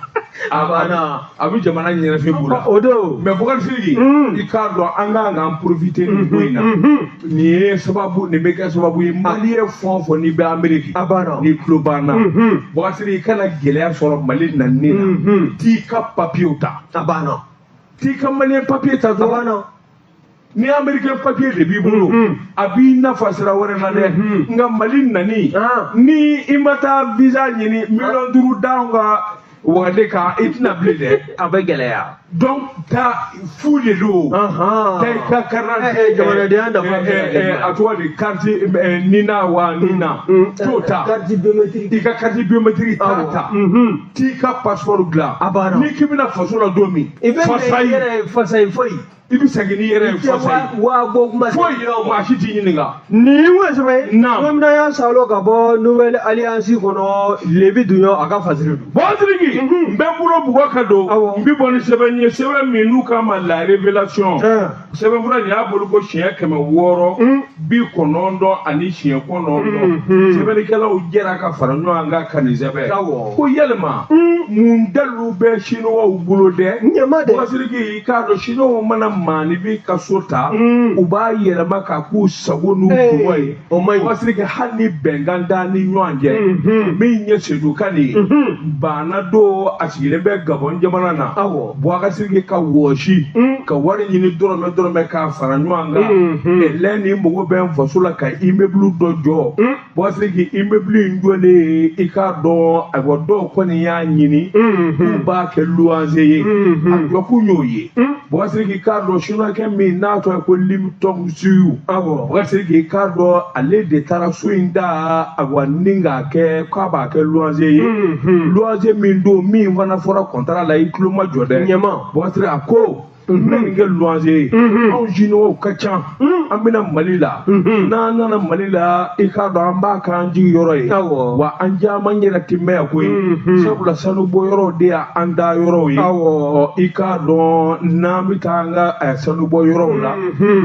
A banna. A bɛ jamana ɲɛnafin b'u la. O don. Mais Bukari Sidiki, i k'a dɔn an kan k'an profiter nin ko in na. Nin ye sababu, nin bɛ kɛ sababu ye Malien fɛn o fɛn n'i bɛ Amérique. A banna. N'i tulo b'an na. Bukari Sidiki, i kana gɛlɛya sɔrɔ Mali nani na. T'i ka papiyew ta. A banna. T'i ka Malien papiye ta A dɔrɔn. banna. Ni américain papier de b'i bolo, a b'i nafa sira wɛrɛ la dɛ. Nka Mali nani, ni i ma taa visa ɲini 5 miliyɔn d'anw ka wagande kan, i tɛna bilen dɛ. A bɛ gɛlɛya. Donc taa fu de don. Taa i ka carte. Jamanadenya nafa bɛ se ka kɛ jumɛn ye? A tɔgɔ di, carte NINA wa NINA, t'o ta. Carte biométrique. I ka carte biométrique t'a ta. T'i ka passeport dilan. A banna. N'i k'i bɛna faso la don min. I bɛ na i Fasayi. yɛrɛ ye fasayi foyi. I bɛ segin n'i yɛrɛ ye fasayi. Waa bɔ kuma. Foyi, maa si t'i ɲininka. Nin ye sɛbɛn ye. Naam. Bamanan salo ka bɔ Nouvelle Alliance kɔnɔ, Lebi Dunɲɔ a ka fasiri don. Bɔnsiriki, n bɛ n bolo bugɔ ka don. Awɔ. N bɛ bɔ ni sɛbɛn ye, sɛbɛn min n'u k'a ma La Révélation. Sɛbɛnfura nin y'a bolo ko 699. Sɛbɛnnikɛlaw jɛra ka fara ɲɔgɔn kan ka nin sɛbɛn. Ko yalima mun dalilu bɛ Chinois bolo dɛ? Ɲama dɛ. Bɔnsiriki, i k'a dɔn Chinois mana maaninfin ka so ta, u b'a yɛlɛma k'a k'u sago n'u dungɔ ye. O man ɲi. Bɔnsiriki, hali ni bɛnkan t'an ni ɲɔgɔn cɛ, min ye Seydou Kane ye, banna don a sigilen bɛ Gabon jamana na. Boubacar Sidiki ka wɔsi ka wari ɲini dɔrɔmɛ dɔrɔmɛ k'a fara ɲɔgɔn kan. Lɛ ni mago bɛ n faso la ka immeuble dɔ jɔ. Boubacar Sidiki, immeuble in jɔlen, i k'a dɔn ayiwa dɔw kɔni y'a ɲini k'u b'a kɛ luwanse ye, a jɔkun y'o ye. Boubacar Sidiki, i k'a dɔn chinois min n'a tɔgɔ ye ko Lim Tong Siu. Boubacar Sidiki, i k'a dɔn ale de taara so in da ayiwa ni k'a kɛ k'a b'a kɛ luwanse ye. Luwanse min don, min fana fɔra contrat la, i tulo ma jɔ dɛ. Ɲama. Boubacar Sidiki, a ko n bɛ nin kɛ luwanse ye. Anw chinois ka ca, an bɛna Mali la. N'an nana Mali la, i k'a dɔn an b'a k'an jigi yɔrɔ ye. Wa an caman yɛrɛ tɛ mɛn yan koyi. Sabula sanubɔ yɔrɔw de y'an da yɔrɔw ye. Ɔ i k'a dɔn n'an bɛ taa an ka sanubɔ yɔrɔw la,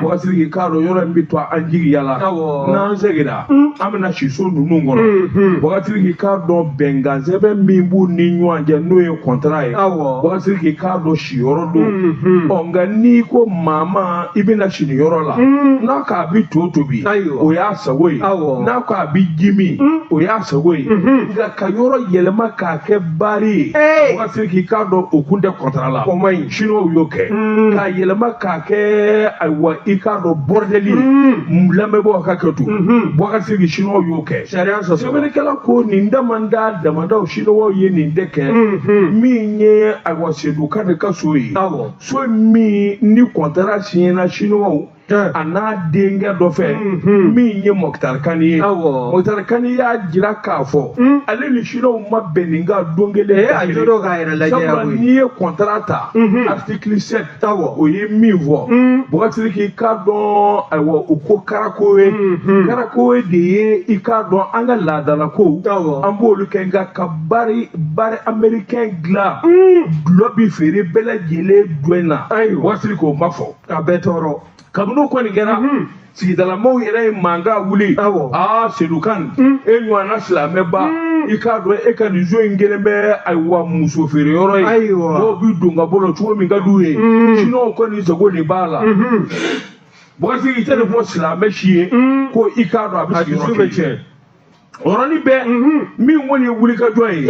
Boubacar Sidiki, i k'a dɔn yɔrɔ in bɛ to an jigiya la. N'an seginna, an bɛna si so ninnu kɔnɔ. Boubacar Sidiki, i k'a dɔn bɛnkan sɛbɛn min b'u ni ɲɔgɔn cɛ, n'o ye contrat ye. Boubacar Sidiki, i k'a dɔn siyɔrɔ don. Ɔ nka n'i ko maa ma i bɛna si nin yɔrɔ la, n'a ko a bɛ to tobi, o y'a sago ye. N'a ko a bɛ ji min, o y'a sago ye. Nka ka yɔrɔ yɛlɛma k'a kɛ baari ye, Boubacar Sidiki, i k'a dɔn o kun tɛ contrat la. O man ɲi. Chinois y'o kɛ k'a yɛlɛma k'a kɛ ayiwa i k'a dɔn bordel ye. Lamɛnbagaw ka kɛ to. Boubacar Sidiki, Chinois y'o kɛ. Sariya sɔsɔ. Sɛbɛnnikɛla ko nin damanda damadaw Chinois ye nin de kɛ. Min ye ayiwa Seydou Kane ka so ye. So min ni contrat signé na Chinois A n'a denkɛ dɔ fɛ min ye Mɔkitari Kani ye. Mɔkitari Kani y'a jira k'a fɔ ale ni Siniwaw ma bɛn nin kan don kelen. A jo dɔ k'a yɛrɛ lajɛ. Sabula n'i ye contrat ta, article 7, o ye min fɔ, Bubakari Sidiki, i k'a dɔn, ayiwa, o ko Karakowe, Karakowe de ye, i k'a dɔn, an ka laadalakow, an b'olu kɛ, nka ka bar américain dilan, dulɔ bi feere bɛɛ lajɛlen don in na. Bubakari Sidiki, o ma fɔ. Ka bɛɛ tɔɔrɔ. Kabini o kɔni kɛra, sigidalamaw yɛrɛ ye mankan wuli. Aa, Sedu Kan, e ɲɔgɔnna silamɛba, i k'a dɔn, e ka nin so in kelen bɛ, ayiwa, muso feere yɔrɔ ye. Dɔw bi don ka bɔ la cogo min ka d'u ye. Siniwaw kɔni sago de b'a la. Bubakari Sidiki, i tɛ nin fɔ silamɛ si ye ko i k'a dɔn a bɛ sigi yɔrɔ kelen. O yɔrɔnin bɛɛ, min kɔni ye wulikajɔ ye,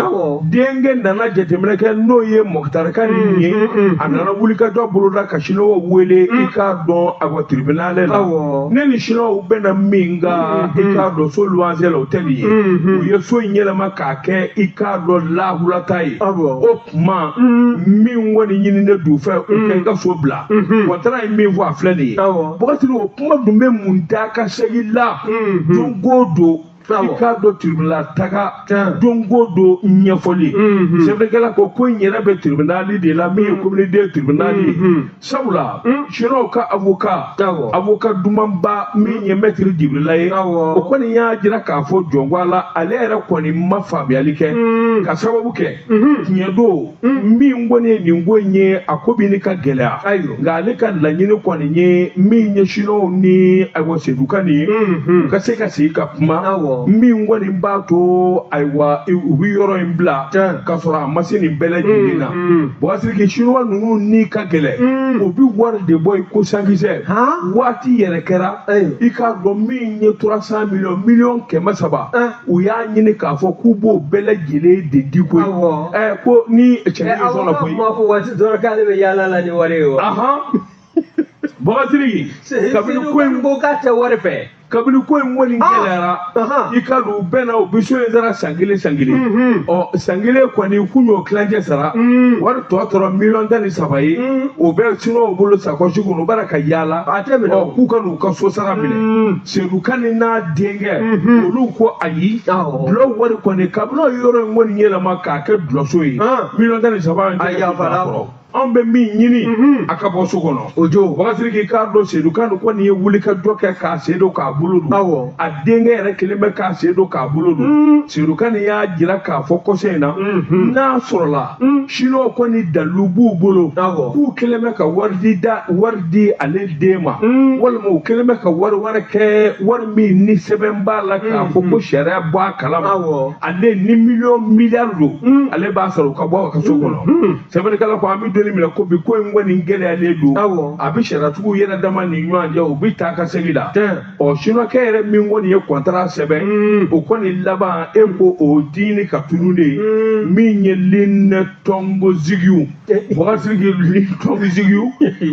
denkɛ nana jateminɛ kɛ, n'o ye Mɔkitari Kani ye. A nana wulikajɔ boloda ka Siniwaw wele, i k'a dɔn, ayiwa, tribunal la. Ne ni Siniwaw bɛnna min kan, i k'a dɔn, so luwanse la, o tɛ nin ye. U ye so in yɛlɛma k'a kɛ, i k'a dɔn, lahulata ye. O tuma, min kɔni ɲininen d'u fɛ, u kɛ n ka so bila. Contrat ye min fɔ, a filɛ nin ye. Bubakari, o kuma dun bɛ mun da ka segin la don o don, i k'a dɔn, tribunal taga don o don ɲɛfɔli. Sɛbɛnnikɛla ko in yɛrɛ bɛ tribunal de la, min ye commune deux tribunal ye. Sabula Siniwaw ka avocat dumanba min ye maître Djibrila ye, o kɔni y'a jira k'a fɔ jɔnko la, ale yɛrɛ kɔni ma faamuyali kɛ, ka sababu kɛ tiɲɛ don, min kɔni ye nin ko in ye, a ko bɛ ni ka gɛlɛya. Nka ale ka laɲini kɔni ye min ye, Siniwaw ni, ayiwa, Sedu Kani ye, u ka se ka sigi ka kuma, min kɔni b'a to, ayiwa, u bɛ yɔrɔ in bila k'a sɔrɔ a ma se nin bɛɛ lajɛlen na. Bubakari Sidiki, Siniwa ninnu ni ka gɛlɛn, u bɛ wari de bɔ i ko sankisɛ. Waati yɛrɛ kɛra, i k'a dɔn, min ye 300 millions, miliyɔn 300, u y'a ɲini k'a fɔ k'u b'o bɛɛ lajɛlen de di koyi. Ko ni cɛ sɔnna koyi. Kuma fɔ waati dɔ k'ale bɛ yaala la ni wari ye wa. Bubakari Sidiki, kabini ko in ko k'a tɛ wari fɛ. Kabini ko in kɔni gɛlɛyara, i ka don, u bɛɛ na, u bɛ so in sara san kelen san kelen. Ɔ, san kelen kɔni k'u y'o tilancɛ sara, wari tɔ tora miliyɔn 13 ye. O bɛ Siniwaw bolo sakɔsi kɔnɔ, u b'a la ka yaala. Ɔ, k'u ka n'u ka so sara minɛ. Sedu Kani n'a denkɛ, olu ko ayi, dulɔ wari kɔni, kabini o yɔrɔ in kɔni yɛlɛma k'a kɛ dulɔso ye, miliyɔn 13 in tɛ kɔrɔ. Anw bɛ min ɲini, a ka bɔ so kɔnɔ. O jo. Bubakari Sidiki, k'a dɔn, Sedu Kani kɔni ye wuli ka jɔ kɛ k'a sen don k'a bolo don. A denkɛ yɛrɛ kelen bɛ k'a sen don k'a bolo don. Sedu Kani y'a jira k'a fɔ kɔsɔ in na, n'a sɔrɔla Siniwaw kɔni dalilu b'u bolo k'u kɛlen bɛ ka wari di da wari di ale den ma, walima u kɛlen bɛ ka wari wɛrɛ kɛ, wari min ni sɛbɛn b'a la k'a fɔ ko sariya bɔ a kalama, ale ni miliyɔn miliyari don, ale b'a sɔrɔ u ka bɔ a ka so kɔnɔ. Sɛbɛnnikɛla ko an bɛ don min na ko bi, ko in kɔni gɛlɛyalen don. A bɛ sariyatigiw yɛrɛ dama ni ɲɔgɔn cɛ, u bɛ taa ka segin la. Ɔ, Siniwakɛ yɛrɛ min kɔni ye contrat sɛbɛn, o kɔni laban, e ko o diini ka tunu de, min ye Lin Tɔngozigiw, Bubakari Sidiki, Lin Tɔngozigiw,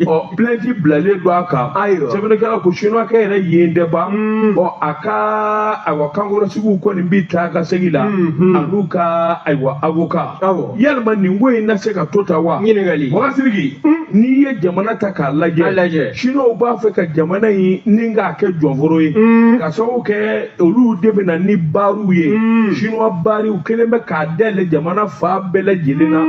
ɔ, plainte bilalen don a kan. Sɛbɛnnikɛla ko Siniwakɛ yɛrɛ yen tɛ ban. Ɔ, a ka, ayiwa, kankɔrɔsigiw kɔni bɛ taa ka segin la, a n'u ka, ayiwa, avocat. Yalima nin ko in na se ka to ta wa? Ɲininkali. Bubakari Sidiki, n'i ye jamana ta k'a lajɛ, Siniwaw b'a fɛ ka jamana in ni k'a kɛ jɔnforo ye, ka sababu kɛ olu de bɛ na ni baariw ye. Siniwa baariw kelen bɛ k'a dayɛlɛ jamana fan bɛɛ lajɛlen na.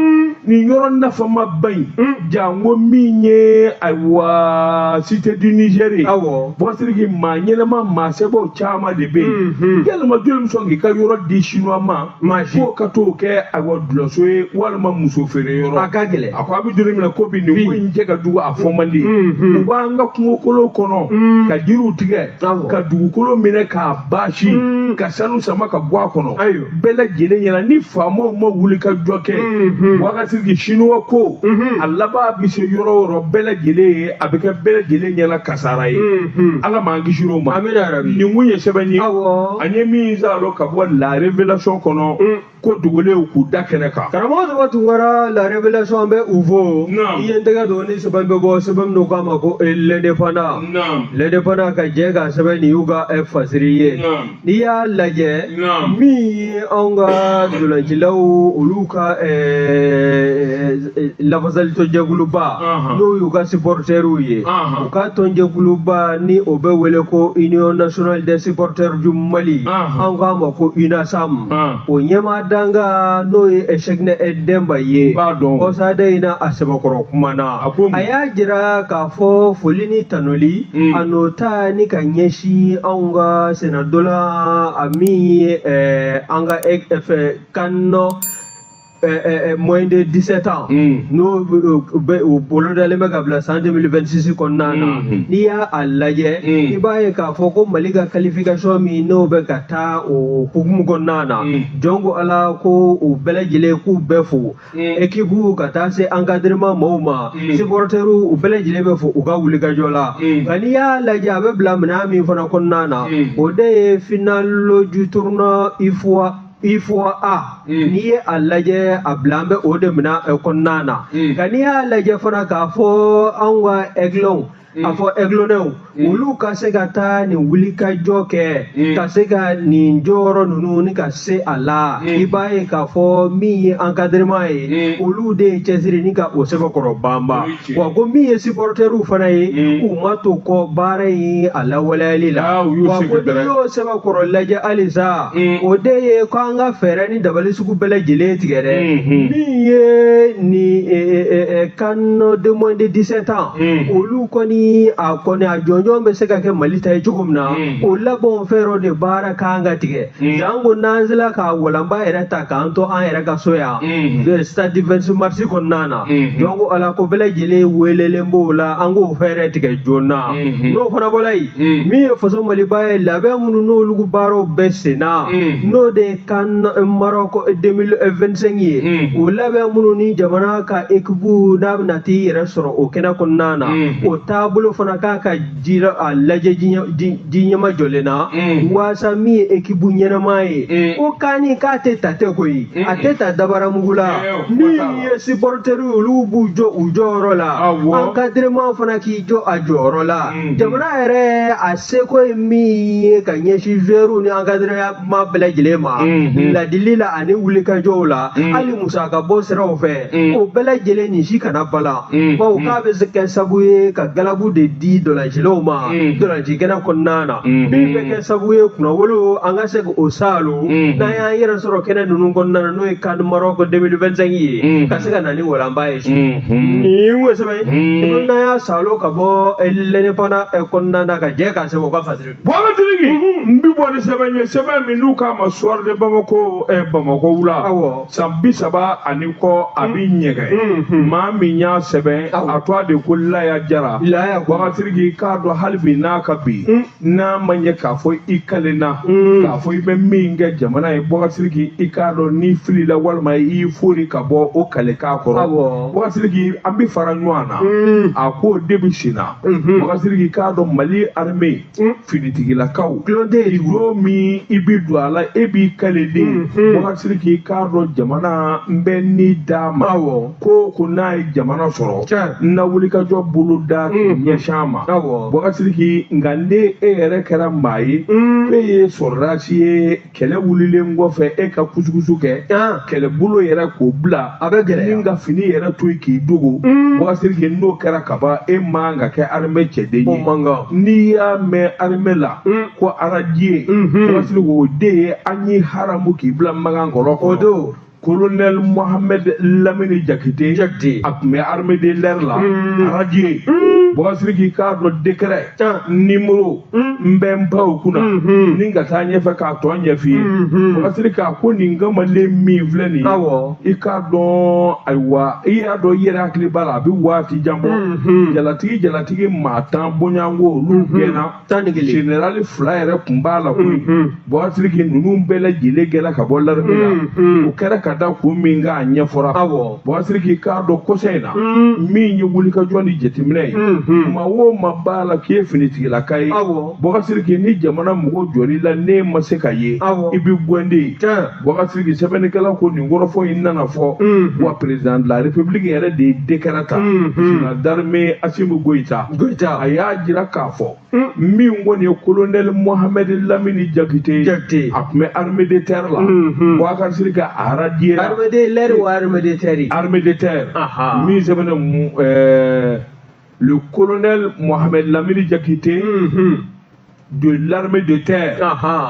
Nin yɔrɔ nafamaba in, janko min ye, ayiwa, Cité du Niger ye. Bubakari Sidiki, maa ɲɛnɛma, maa sɛbɛw caman de bɛ yen. Yalima jɔn bɛ sɔn k'i ka yɔrɔ di Siniwa ma k'o ka t'o kɛ, ayiwa, dulɔso ye walima muso feere yɔrɔ? A ka gɛlɛn. A ko a bɛ don min na ko bi, nin ko in cɛ ka jugu, a fɔ man di. U b'an ka kungokolo kɔnɔ ka jiriw tigɛ, ka dugukolo minɛ k'a baasi, ka sanu sama ka bɔ a kɔnɔ bɛɛ lajɛlen ɲɛna. Ni faamaw ma wuli ka jɔ kɛ, Bubakari Sidiki, Siniwa ko a laban bɛ se yɔrɔ o yɔrɔ, bɛɛ lajɛlen ye, a bɛ kɛ bɛɛ lajɛlen ɲɛna kasara ye. Ala m'an kisi o ma. Nin kun ye sɛbɛn ye an ye min sɔrɔ ka bɔ La Révélation kɔnɔ, ko dogolenw k'u da kɛnɛ kan. Karamɔgɔ Saba Tunkara, La Révélation bɛ u fo. I ye n tɛgɛ tɛgɛ don ni sɛbɛn bɛ bɔ sɛbɛn min k'a ma ko l'Indépendant. L'Indépendant ka jɛ ka sɛbɛn nin y'u ka fasiri ye. N'i y'a lajɛ min ye anw ka dolancilaw olu ka lafasalitɔnjɛkuluba n'o y'u ka supporteriw ye, u ka tɔnjɛkuluba ni o bɛ wele ko Union nationale des supporters du Mali, an k'a ma ko UNASAM, o ɲɛmaa danga n'o ye Cheickna Demba ye, kɔsada in na a sɛbɛkɔrɔ kuma na a y'a jira k'a fɔ foli ni tanuli a n'o ta ni ka ɲɛsin anw ka sennadola a min ye an ka CAN moins de 17 ans n'o o bolodalen bɛ ka bila san 2026 kɔnɔna na. N'i y'a lajɛ, i b'a ye k'a fɔ ko Mali ka qualification min n'o bɛ ka taa o hukumu kɔnɔna na, jɔn ko Ala ko u bɛɛ lajɛlen k'u bɛɛ fo, équipe ka taa se encadrement maaw ma, supporters u bɛɛ lajɛlen bɛ fo u ka wulikajɔ la. Nka n'i y'a lajɛ, a bɛ bila minɛn min fana kɔnɔna na, o de ye finale du tournoi UFOA A. N'i ye a lajɛ, a bila an bɛ o de minɛ kɔnɔna na. Nka n'i y'a lajɛ fana k'a fɔ anw ka aiglons, a fɔ aiglonnais, olu ka se ka taa nin wulikajɔ kɛ ka se ka nin jɔyɔrɔ ninnu ni ka se a la, i b'a ye k'a fɔ min ye encadrement ye, olu de ye cɛsiri ni ka o sɛbɛkɔrɔ banba. Wa ko min ye supporteriw fana ye, u ma to kɔ baara in a lawaleyali la. Wa ko n'i y'o sɛbɛkɔrɔ lajɛ halisa, o de ye ko an ka fɛɛrɛ ni dabali sugu bɛɛ lajɛlen tigɛ dɛ. Min ye nin CAN de moins de 17 ans, olu kɔni a kɔni a jɔnjɔn bɛ se ka kɛ Mali ta ye cogo min na, o labɛnw fɛɛrɛw de baara kan ka tigɛ. Janko n'an sera ka walanba yɛrɛ ta k'an to an yɛrɛ ka so yan, stade du 26 mars kɔnɔna na, donc Ala ko bɛɛ lajɛlen welelen b'o la, an k'o fɛɛrɛ tigɛ joona. N'o fana bɔra yen, min ye faso Maliba ye, labɛn minnu n'olu baaraw bɛɛ senna, n'o de ye CAN Maroc 2025 ye, o labɛn minnu ni jamana ka équipe n'a bɛna t'i yɛrɛ sɔrɔ o kɛnɛ kɔnɔna na, o taabolo fana k'a ka jira a lajɛ ji ɲɛma jɔlen na, waasa min ye équipe ɲɛnama ye, ko CAN k'a tɛ ta tɛ koyi, a tɛ ta dabaramugu la. Min ye supporters olu b'u jɔ u jɔyɔrɔ la, encadrement fana k'i jɔ a jɔyɔrɔ la, jamana yɛrɛ a seko ye min ye ka ɲɛsin joueurs ni encadrement bɛɛ lajɛlen ma ladili la ani wulikajɔw la, hali musaka bɔ siraw fɛ, o bɛɛ lajɛlen nin si kana balan, bawo k'a bɛ se kɛ sababu ye ka galabu de di dolancilaw ma dolanci kɛnɛ kɔnɔna na, min bɛ kɛ sababu ye kunnawolo an ka se k'o saalo n'an y'an yɛrɛ sɔrɔ kɛnɛ ninnu kɔnɔna na, n'o ye CAN Maroc 2025 ye, ka se ka na ni walanba ye. Nin ko sɛbɛn n'an y'a saalo ka bɔ l'Indépendant kɔnɔna na ka jɛ k'a sɛbɛn o ka fasiri. Bɔgɔtirigi, n bi bɔ ni sɛbɛn ye, sɛbɛn min n'u k'a ma Soir de Bamako, Bamakɔ wula, san 30 ani kɔ a bi ɲɛgɛn. Maa min y'a sɛbɛn, a tɔgɔ de ko Laya Jara. Bɔgɔtirigi, k'a dɔn hali bi n'a ka bi n'a ma ɲɛ k'a fɔ i kalenna k'a fɔ i bɛ min kɛ jamana ye, Bɔgɔtirigi, i k'a dɔn n'i filila walima i y'i fori ka bɔ o kalekan kɔrɔ, Bɔgɔtirigi, an bɛ fara ɲɔgɔn na, a k'o de bɛ sen na. Bɔgɔtirigi, k'a dɔn Mali armée finitigilakaw, don min i bɛ don a la, e b'i kale de. Bɔgɔtirigi, k'a dɔn jamana n bɛ ni d'a ma, ko n'a ye jamana sɔrɔ, n na wulikajɔ bolo da ɲɛsin a ma. Bɔgɔtirigi, nka ne e yɛrɛ kɛra maa ye, e ye sɔrɔdasi ye, kɛlɛ wulilen kɔfɛ e ka kusukusu kɛ, kɛlɛbolo yɛrɛ k'o bila, a bɛ gɛlɛya, ni ka fini yɛrɛ to yen k'i dogo. Bɔgɔtirigi, n'o kɛra kaban, e man ka kɛ armée cɛden ye. N'i y'a mɛn armée la ko radié, Bɔgɔtirigi, o de ye an ye haramu k'i bila magan kɔrɔ. O don Colonel Mohamed Lamini Jakite, a tun bɛ armée de l'air la, radié. Bɔgɔtirigi, k'a dɔn décret numéro n bɛ n ba o kunna ni ka taa ɲɛfɛ k'a tɔ ɲɛf'i ye. Bɔgɔtirigi, k'a ko nin kamalen min filɛ nin ye, i k'a dɔn, ayiwa, i y'a dɔn i yɛrɛ hakili b'a la, a bɛ waati jan bɔ, jalatigi maa 10 bɔɲɔgɔnko olu gɛnna, général 2 yɛrɛ tun b'a la koyi. Bɔgɔtirigi, ninnu bɛɛ lajɛlen gɛnna ka bɔ l'armée la, o kɛra ka da kun min kan a ɲɛfɔra. Bɔgɔtirigi, k'a dɔn kɔsa in na min ye wulikajɔ ni jateminɛ ye, Maa o maa b'a la k'i ye finitigilaka ye, Bubakari Sidiki, ni jamana mɔgɔ jɔr'i la, n'e ma se ka ye, i bɛ gɛn de. Bubakari Sidiki, sɛbɛnnikɛla ko nin kɔrɔfɔ in nana fɔ wa président de la république yɛrɛ de ye décret ta, général d'armée Assimi Goïta. A y'a jira k'a fɔ min kɔni ye colonel Mohamed Lamini Jakite, a tun bɛ armée de terre la. Bubakari Sidiki, a radié la. Armée de l'air ou armée de terre? Armée de terre. Min sɛbɛnnen, le colonel Mohamed Lamini Jakite de l'armée de terre.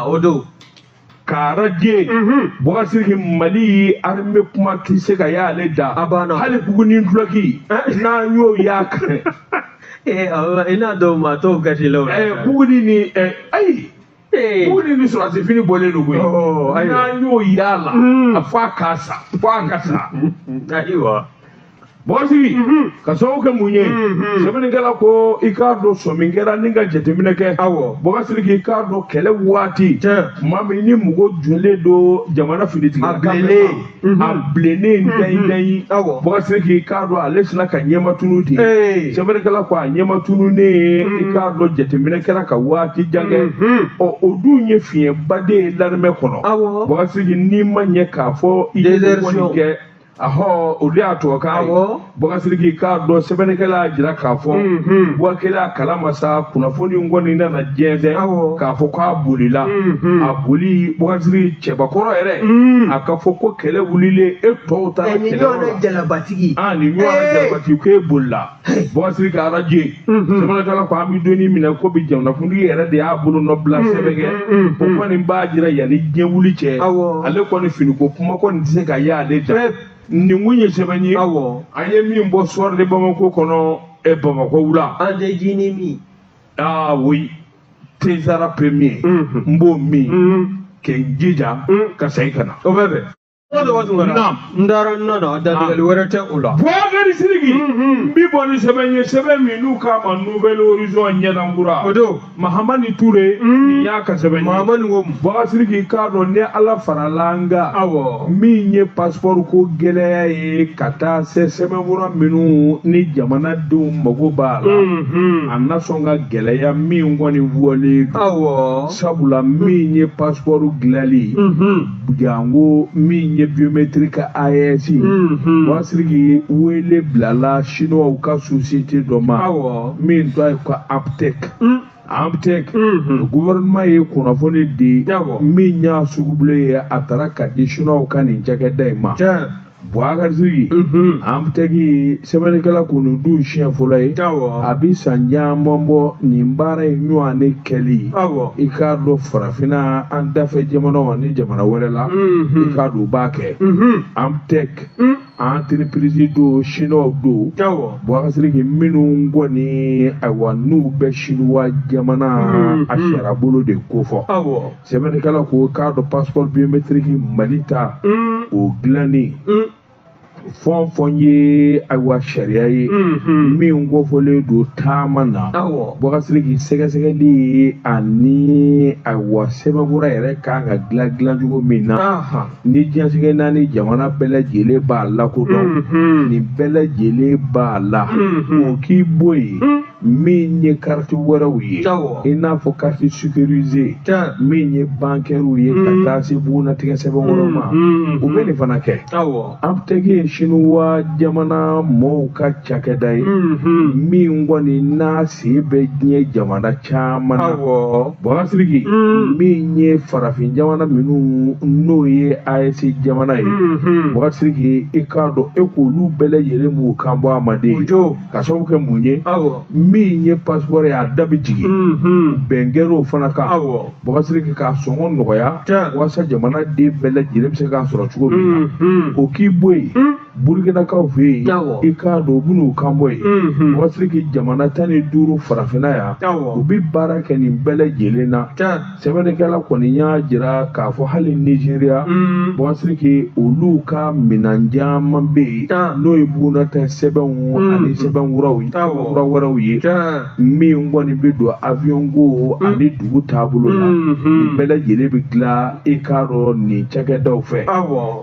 O don. K'a radié. Bubakari Sidiki, Mali armée kuma tɛ se ka y'ale da. A banna. Hali buguni dulɔki n'an y'o y'a kan. Ee, i n'a dɔn maa tɔw gasi la o la. Buguni ni ayi. Buguni ni sɔrɔdasi fini bɔlen don koyi. N'an y'o y'a la, a fɔ a ka sa, fɔ a ka sa. Ayiwa. Bubakari Sidiki, ka sababu kɛ mun ye? Sɛbɛnnikɛla ko i k'a dɔn sɔmi kɛra ni ka jateminɛ kɛ. Bubakari Sidiki, i k'a dɔn kɛlɛ waati, tuma min ni mɔgɔ jɔlen don jamana finitigila, a bilennen, a bilennen dayi dayi. Bubakari Sidiki, i k'a dɔn ale sinna ka ɲɛma tunu ten. Sɛbɛnnikɛla ko a ɲɛma tununen, i k'a dɔn jateminɛ kɛra ka waati jan kɛ. Ɔ, o dun ye fiɲɛba de ye l'armée kɔnɔ. Bubakari Sidiki, n'i ma ɲɛ k'a fɔ i ye nin kɛ, ahɔ, o de y'a tubabukan ye. Bubakari Sidiki, k'a dɔn sɛbɛnnikɛla y'a jira k'a fɔ Bubakari a kalama sa, kunnafoni in kɔni nana jɛnsɛn k'a fɔ k'a bolila. A boli, Bubakari Sidiki, cɛbakɔrɔ yɛrɛ, a ka fɔ ko kɛlɛ wulilen, e tɔw taara kɛlɛ la. Nin jalabatigi. Ah, nin ɲɔgɔnna jalabatigi k'e bolila. Bubakari Sidiki, a radié. Sɛbɛnnikɛla ko an bɛ don min na ko bi, jamanakuntigi yɛrɛ de y'a bolo nɔ bila sɛbɛn kɛ. O kɔni b'a jira yanni diɲɛ wuli cɛ, ale kɔni finiko kuma kɔni tɛ se ka y'ale da. Nin kun ye sɛbɛn ye an ye min bɔ Soir de Bamako kɔnɔ, Bamakɔ wula. An tɛ ji ni min. Ah oui, Tezara premier, n b'o min kɛ n jija ka segin ka na. O bɛ bɛn. N taara n nana, dantigɛli wɛrɛ tɛ o la. Bubakari Sidiki, n bi bɔ ni sɛbɛn ye, sɛbɛn min n'u k'a ma Nouvel Horizon ɲɛdankura. O don. Mahamani Ture, nin y'a ka sɛbɛn ye. Mahamani ko mun? Bubakari Sidiki, k'a dɔn ni Ala farala an kan. Min ye passeport ko gɛlɛya ye ka taa se sɛbɛnfura minnu ni jamanadenw mago b'a la. A na sɔn ka gɛlɛya min kɔni wɔlen don. Sabula min ye passeport dilanli, jango min ye biométrique AES. Bubakari Sidiki, wele bilala chinois ka société dɔ ma. Min tɔgɔ ye ko Aptec. Amtec, gouvernement ye kunnafoni di min y'a sugubilen ye, a taara ka di chinois ka nin cakɛda in ma. Bubakari Sidiki, Amtec, sɛbɛnnikɛla ko nin dun siɲɛ fɔlɔ ye. A bi san caman bɔ nin baara in ɲɔgɔn ne kɛli. I k'a dɔn farafinna, an dafɛ jamanaw ani jamana wɛrɛ la, i k'a dɔn u b'a kɛ. Amtec entreprise don, chinois don. Bubakari Sidiki, minnu kɔni, ayiwa, n'u bɛ chinois jamana a sariya bolo de ko fɔ. Sɛbɛnnikɛla ko k'a dɔn passeport biométrique Mali ta, o dilanni fɛn o fɛn ye, ayiwa, sariya ye min kofɔlen don taama na. Bubakari Sidiki, sɛgɛsɛgɛli ani, ayiwa, sɛbɛnfura yɛrɛ kan ka dilan dilancogo min na, ni diɲɛsɛgɛ naani jamana bɛɛ lajɛlen b'a lakodɔn, nin bɛɛ lajɛlen b'a la. O k'i bɔ yen, min ye carte wɛrɛw ye, i n'a fɔ carte sécurisée min ye bancaire ye, ka taa se bugunnatigɛ sɛbɛn wɛrɛw ma, u bɛ nin fana kɛ. Amtec ye Sinuwa jamana mɔɔw ka cakɛda ye min kɔni n'a sen bɛ diɲɛ jamana caman na. Bubakari Sidiki, min ye farafin jamana minnu n'o ye AES jamana ye, Bubakari Sidiki, i k'a dɔn e k'olu bɛɛ lajɛlen b'u kan bɔ a ma de. Ka sababu kɛ mun ye? Min ye passeport ye, a da bɛ jigin. Bɛn kɛra o fana kan. Bubakari Sidiki, k'a sɔngɔ nɔgɔya walasa jamanaden bɛɛ lajɛlen bɛ se k'a sɔrɔ cogo min na. O k'i bɔ yen, Burukinakaw fɛ yen, i k'a dɔn u bɛn'u kan bɔ yen. Bubakari Sidiki, jamana 15 farafinna yan, u bɛ baara kɛ nin bɛɛ lajɛlen na. Sɛbɛnnikɛla kɔni y'a jira k'a fɔ hali Nizeriya, Bubakari Sidiki, olu ka minɛn caman bɛ yen, n'o ye bugunnatigɛ sɛbɛnw ani sɛbɛn kuraw ye, kura wɛrɛw ye, min kɔni bɛ don avion ko ani dugu taabolo la, nin bɛɛ lajɛlen bɛ dilan, i k'a dɔn, nin cakɛdaw fɛ.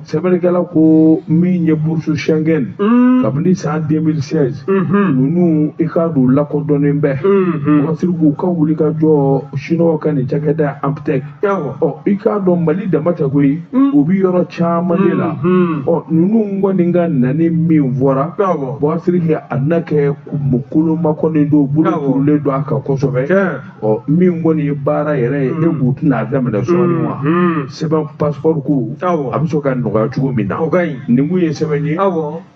Sɛbɛnnikɛla ko min ye bourse bourse Schengen kabini san 2016 ninnu i k'a dɔn lakodɔnnen bɛ Boubacar Sidiki u ka wuli ka jɔ chinois ka nin cakɛda Amptec ɔ i k'a dɔn Mali dama tɛ koyi u bɛ yɔrɔ caman de la ɔ ninnu kɔni ka nani min fɔra Boubacar Sidiki a na kɛ koloma kɔni don bolo turulen don a kan kosɛbɛ ɔ min kɔni ye baara yɛrɛ ye e k'u tɛna a daminɛ sɔɔni wa sɛbɛn passeport ko a bɛ sɔn ka nɔgɔya cogo min na nin kun ye sɛbɛn ye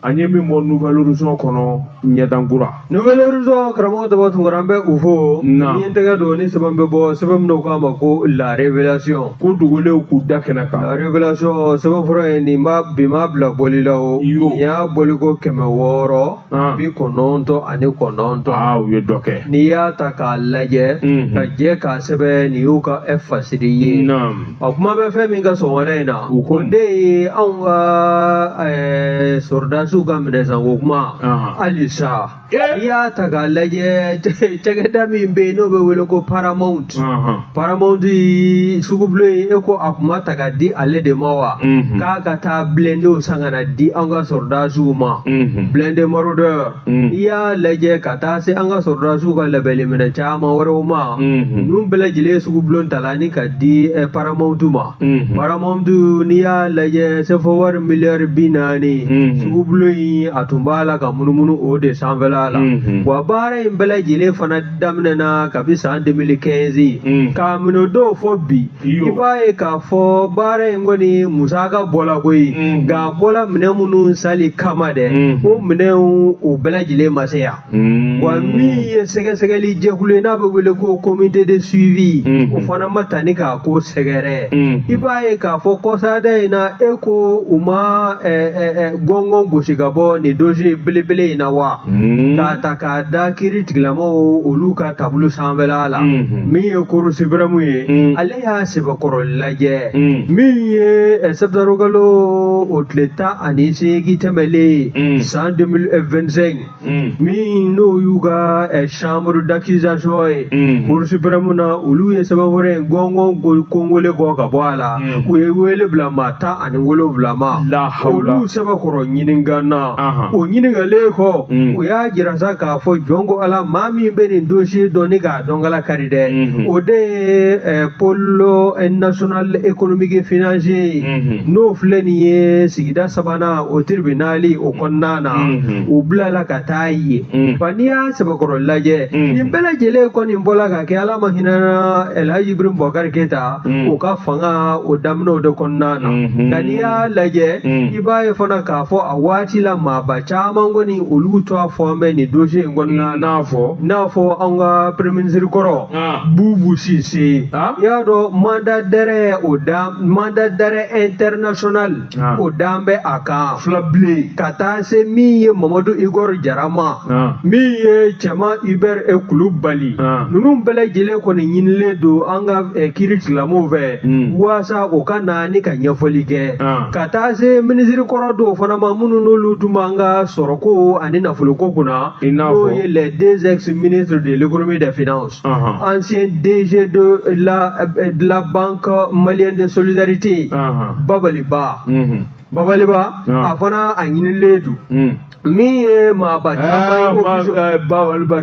an ye min bɔ Nouvel Horizon kɔnɔ ɲɛdankura Nouvel Horizon karamɔgɔ Daba Tunkara an bɛ u fo ni n tɛgɛ don ni sɛbɛn bɛ bɔ sɛbɛn min k'a ma ko La Révélation ko dogolenw k'u da kɛnɛ kan La Révélation sɛbɛn fura in nin b'a bi ma bila bɔli la o nin y'a bɔliko 699 u ye dɔ kɛ n'i y'a ta k'a lajɛ ka jɛ k'a sɛbɛn nin y'u ka fasiri ye a kuma bɛ fɛn min ka sɔgɔmada in na o de ye anw ka sɔrɔdasiw ka minɛnsanko kuma halisa n'i y'a ta k'a lajɛ cakɛda min bɛ yen n'o bɛ wele ko Paramount Paramount sugubulon in e ko a kun ma ta ka di ale de ma wa k'a ka taa blindéw san ka na di an ka sɔrɔdasiw ma blindé maraudeur n'i y'a lajɛ ka taa se an ka sɔrɔdasiw ka labɛnliminɛn caman wɛrɛw ma ninnu bɛɛ lajɛlen sugubulon ta la ni ka di Paramount ma Paramount n'i y'a lajɛ CFA wari miliyari 40 sugubulon in a tun b'a la ka munumunu o de sanfɛla la wa baara in bɛɛ lajɛlen fana daminɛna kabi san 2015 k'a minɛ dɔw fɔ bi i b'a ye k'a fɔ baara in kɔni musaka bɔla koyi nka a bɔla minɛn minnu sali kama dɛ o minɛnw o bɛɛ lajɛlen ma se yan wa min ye sɛgɛsɛgɛli jɛkulu ye n'a bɛ wele ko comité de suivi o fana ma ta ni k'a ko sɛgɛrɛ i b'a ye k'a fɔ kɔsada in na e ko u ma gɔngɔn gosi ka bɔ nin dossier belebele in na wa k'a ta k'a da kiiri tigilamɔgɔw olu ka tabulu sanfɛla la min ye Cour suprême ye ale y'a sɛbɛkɔrɔ lajɛ min ye sɛtanburukalo o tile 18 tɛmɛlen san 2025 min n'o y'u ka chambre d'accusation ye Cour suprême na olu ye sɛbɛnfura in gɔngɔn kongole bɔ ka bɔ a la u ye wele bila maa 17 ma olu sɛbɛkɔrɔ ɲininka na o ɲininkalen kɔ u y'a jira sa k'a fɔ jɔn ko ala maa min bɛ nin dossier dɔn ni k'a dɔn kala kari dɛ o de ye pôle national économique financier ye n'o filɛ nin ye sigida sabanan o tribunal o kɔnɔna na u bilala ka taa yen wa n'i y'a sɛbɛkɔrɔ lajɛ nin bɛɛ lajɛlen kɔni bɔla ka kɛ ala ma hinɛna El Hadji Ibrahim Boubacar Keita o ka fanga o daminɛw de kɔnɔna na nka n'i y'a lajɛ i b'a ye fana k'a fɔ a waati la maaba caman kɔni olu to a fɔ an bɛ nin dossier in kɔnɔna na n'a fɔ an ka premier ministre kɔrɔ Boubou Cissé i y'a dɔn mandat d'arrêt o da mandat d'arrêt international o dan bɛ a kan fila bilen ka taa se min ye Mamadou Igor Jara ma min ye Cɛman Hubert Kulubali ninnu bɛɛ lajɛlen kɔni ɲinilen don an ka kiiri tigilamɔgɔw fɛ waasa o ka na ni ka ɲɛfɔli kɛ ka taa se minisiri kɔrɔ dɔw fana ma minnu n'olu tun b'an ka sɔrɔko ani nafoloko kunna n'o ye les deux ex-ministres de l'économie des finances ancien DG de la Banque malienne de solidarité Babaliba Babaliba a fana a ɲinilen don min ye maaba caman ye Babaliba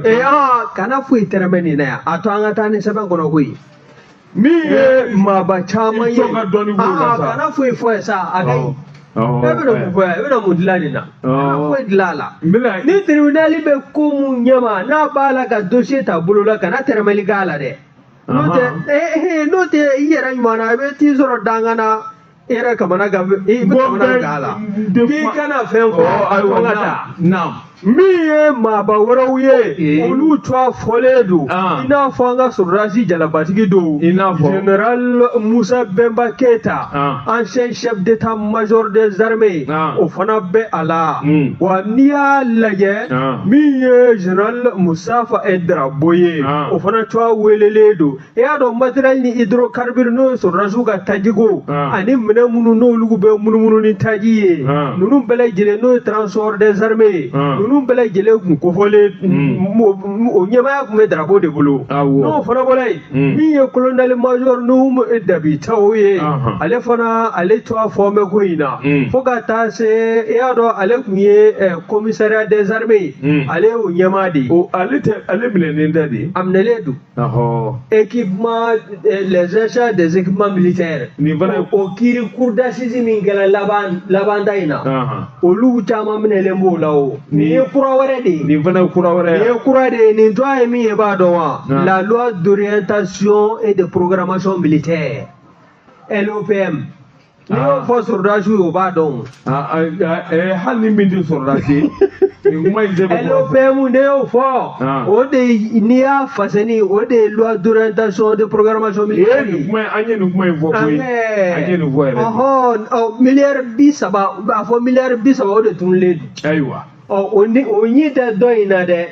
kana foyi tɛrɛmɛ nin na yan a to an ka taa ni sɛbɛn kɔnɔ koyi min ye maaba caman ye kana foyi fɔ ye sa a ka ɲi e bɛna mun fɔ yan e bɛna mun dilan nin na kana foyi dilan a la ni tribunal bɛ ko mun ɲɛma n'a b'a la ka dossier ta bolo la kana tɛrɛmɛli k'a la dɛ n'o tɛ i yɛrɛ ɲuman na i bɛ t'i sɔrɔ dangan na i yɛrɛ kamana gan i bɛ kamana gan a la k'i kana fɛn fɔ a to an ka taa min ye maaba wɛrɛw ye olu tɔgɔ fɔlen don i n'a fɔ an ka sɔrɔdasi jalabatigi don i n'a fɔ général Musa Bɛnba Keyita ancien chef d'état-major des armées o fana bɛ a la wa n'i y'a lajɛ min ye général Mustafa Drabo ye o fana tɔgɔ welelen don i y'a dɔn matériel ni hydrocarbure n'o ye sɔrɔdasiw ka tajiko ani minɛn minnu n'olu bɛ munumunu ni taji ye ninnu bɛɛ lajɛlen n'o ye transport des armées ye ninnu Ninnu bɛɛ lajɛlen kun kofɔlen, o ɲɛmaaya tun bɛ Darabo de bolo. N'o fana bɔra yen, min ye colonel major Nuhum Dabitao ye, ale fana ale tɔgɔ fɔ bɛ ko in na, fo ka taa se, i y'a dɔn, ale tun ye commissariat des armées ye, ale y'o ɲɛmaa de ye. O ale tɛ, ale minɛnen tɛ de? A minɛlen don. Équipement, les achats des équipements militaires. Nin fana o kiiri cour d'assises min kɛra laban laban ta in na, olu caman minɛlen b'o la. O nin ye kura wɛrɛ de ye. Nin fana ye kura wɛrɛ ye. Nin ye kura de ye. Nin tɔgɔ ye min ye, i b'a dɔn wa? La loi d'orientation et de programmation militaire, LOPM. N'i y'o fɔ sɔrɔdasiw ye, o b'a dɔn. Hali ni min tɛ sɔrɔdasi ye, nin kuma in tɛ bɛ. LOPM, ne y'o fɔ, o de ye, n'i y'a fasɛni, o de ye loi d'orientation de programmation militaire. Nin kuma in, an ye nin kuma in fɔ koyi, an ye nin fɔ yɛrɛ. Ɔhɔn, miliyari 30, a fɔ miliyari 30, o de tununnen don. Ayiwa. Ɔ, o ni o ɲi tɛ dɔ in na dɛ,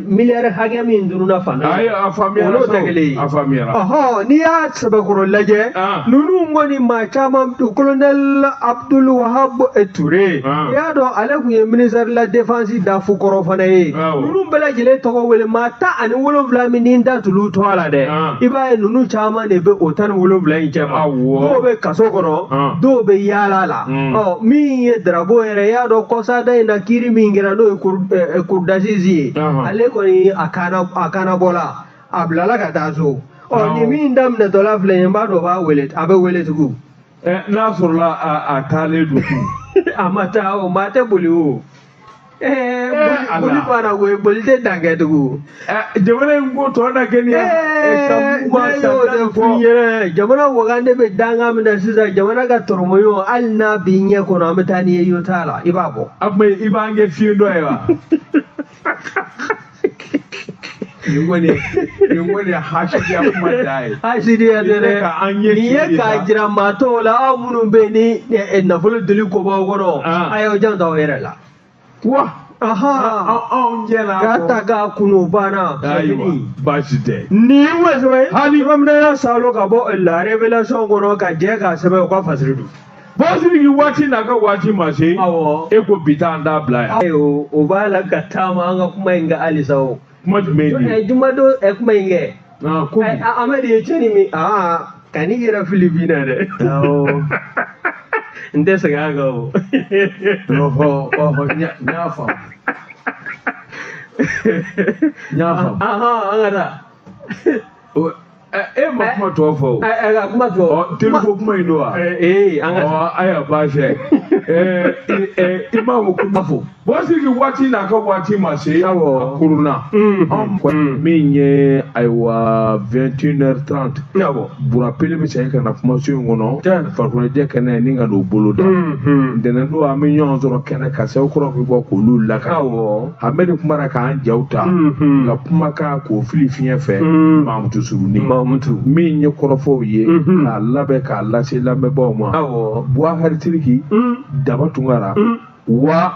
miliyari hakɛ min dunna fana. Ayi, a faamuyara. Olu tɛ kelen ye. A faamuyara. Ɔhɔ, n'i y'a sɛbɛkɔrɔ lajɛ, ninnu kɔni maa caman, colonel Abdul Wahab Touré, i y'a dɔn, ale tun ye ministère de la défense dafu kɔrɔ fana ye. Ninnu bɛɛ lajɛlen tɔgɔ wele, maa 17 min ni n da tulu tɔgɔ la dɛ, i b'a ye ninnu caman de bɛ o 17 in cɛma. Dɔw bɛ kaso kɔnɔ, dɔw bɛ yaala la. Ɔ, min ye Darabo yɛrɛ, i y'a dɔn, kɔsada in na, kiiri min kɛra, n'o ye cour d'assises ye, ale kɔni a kana bɔla, a bilala ka taa so. Ɔ, nin min daminɛtɔla filɛ nin ye, n b'a dɔn o b'a wele, a bɛ wele tugun. N'a sɔrɔla a taalen don. A ma taa o, maa tɛ boli o. Boli banna koyi, boli tɛ dan kɛ tugun. Jamana in ko tɔ na kɛ nin ye. Ne y'o de f'i ɲɛna, jamana wagande bɛ dangan min na sisan, jamana ka tɔrɔmɔɲɔ, hali n'a b'i ɲɛ kɔnɔ, an bɛ taa n'i ye yo t'a la, i b'a bɔ. A tuma i b'an kɛ fiɲɛ dɔ ye wa? Nin kɔni ye hasidiya kuma da ye. Hasidiya tɛ dɛ. Nin ye k'a jira maa tɔw la, aw minnu bɛ yen ni nafolo dili ko b'aw kɔnɔ, a y'aw janto aw yɛrɛ la. Wa anw jɛna. K'a ta k'a kun, o banna. Ayiwa, baasi tɛ. Nin ye sɛbɛn ye. Hali bamananya salo ka bɔ la révélation kɔnɔ ka jɛ k'a sɛbɛn, u ka fasiri don. Basiriki, waati n'a ka waati ma se. Awɔ. E ko bi taa an t'a bila yan. Ayi, o b'a la ka taama an ka kuma in kan halisa o. Kuma jumɛn de? Jumadon kuma in kɛ. Ko Amadu ye cɛnni min, aa, kan'i yɛrɛ fili bin na dɛ. Awɔ. N tɛ segin a kan o. Ɔhɔ ɔhɔ, n y'a faamu. N y'a faamu. An ka taa. E ma kuma tɔ fɔ o. Ka kuma tɔ. Ɔ, teliko kuma in don wa? Ee, an ka. Ɔ, ayiwa, baasi tɛ. I m'a fɔ ko. A fɔ. Bɔsiriki, waati n'a ka waati ma se. Awɔ. A koronna. Anw min ye, ayiwa, 21h30. Awɔ. Burapele bɛ segin ka na kumaso in kɔnɔ. Farikoloɲɛnajɛ kɛnɛ ni ka n'o bolo da. Ntɛnɛn don, an bɛ ɲɔgɔn sɔrɔ kɛnɛ kan, sɛbɛn kɔrɔ bɛ bɔ k'olu lakana. Awɔ. Amadu kumara k'an jaw ta. Ka kumakan k'o fili fiɲɛ fɛ. Mamutu Surunin. Mamutu. Min ye kɔrɔfɔw ye. K'a labɛn k'a lase lamɛnbaaw ma. Awɔ. Buwakari Tiriki. Daba Tunkara. Wa.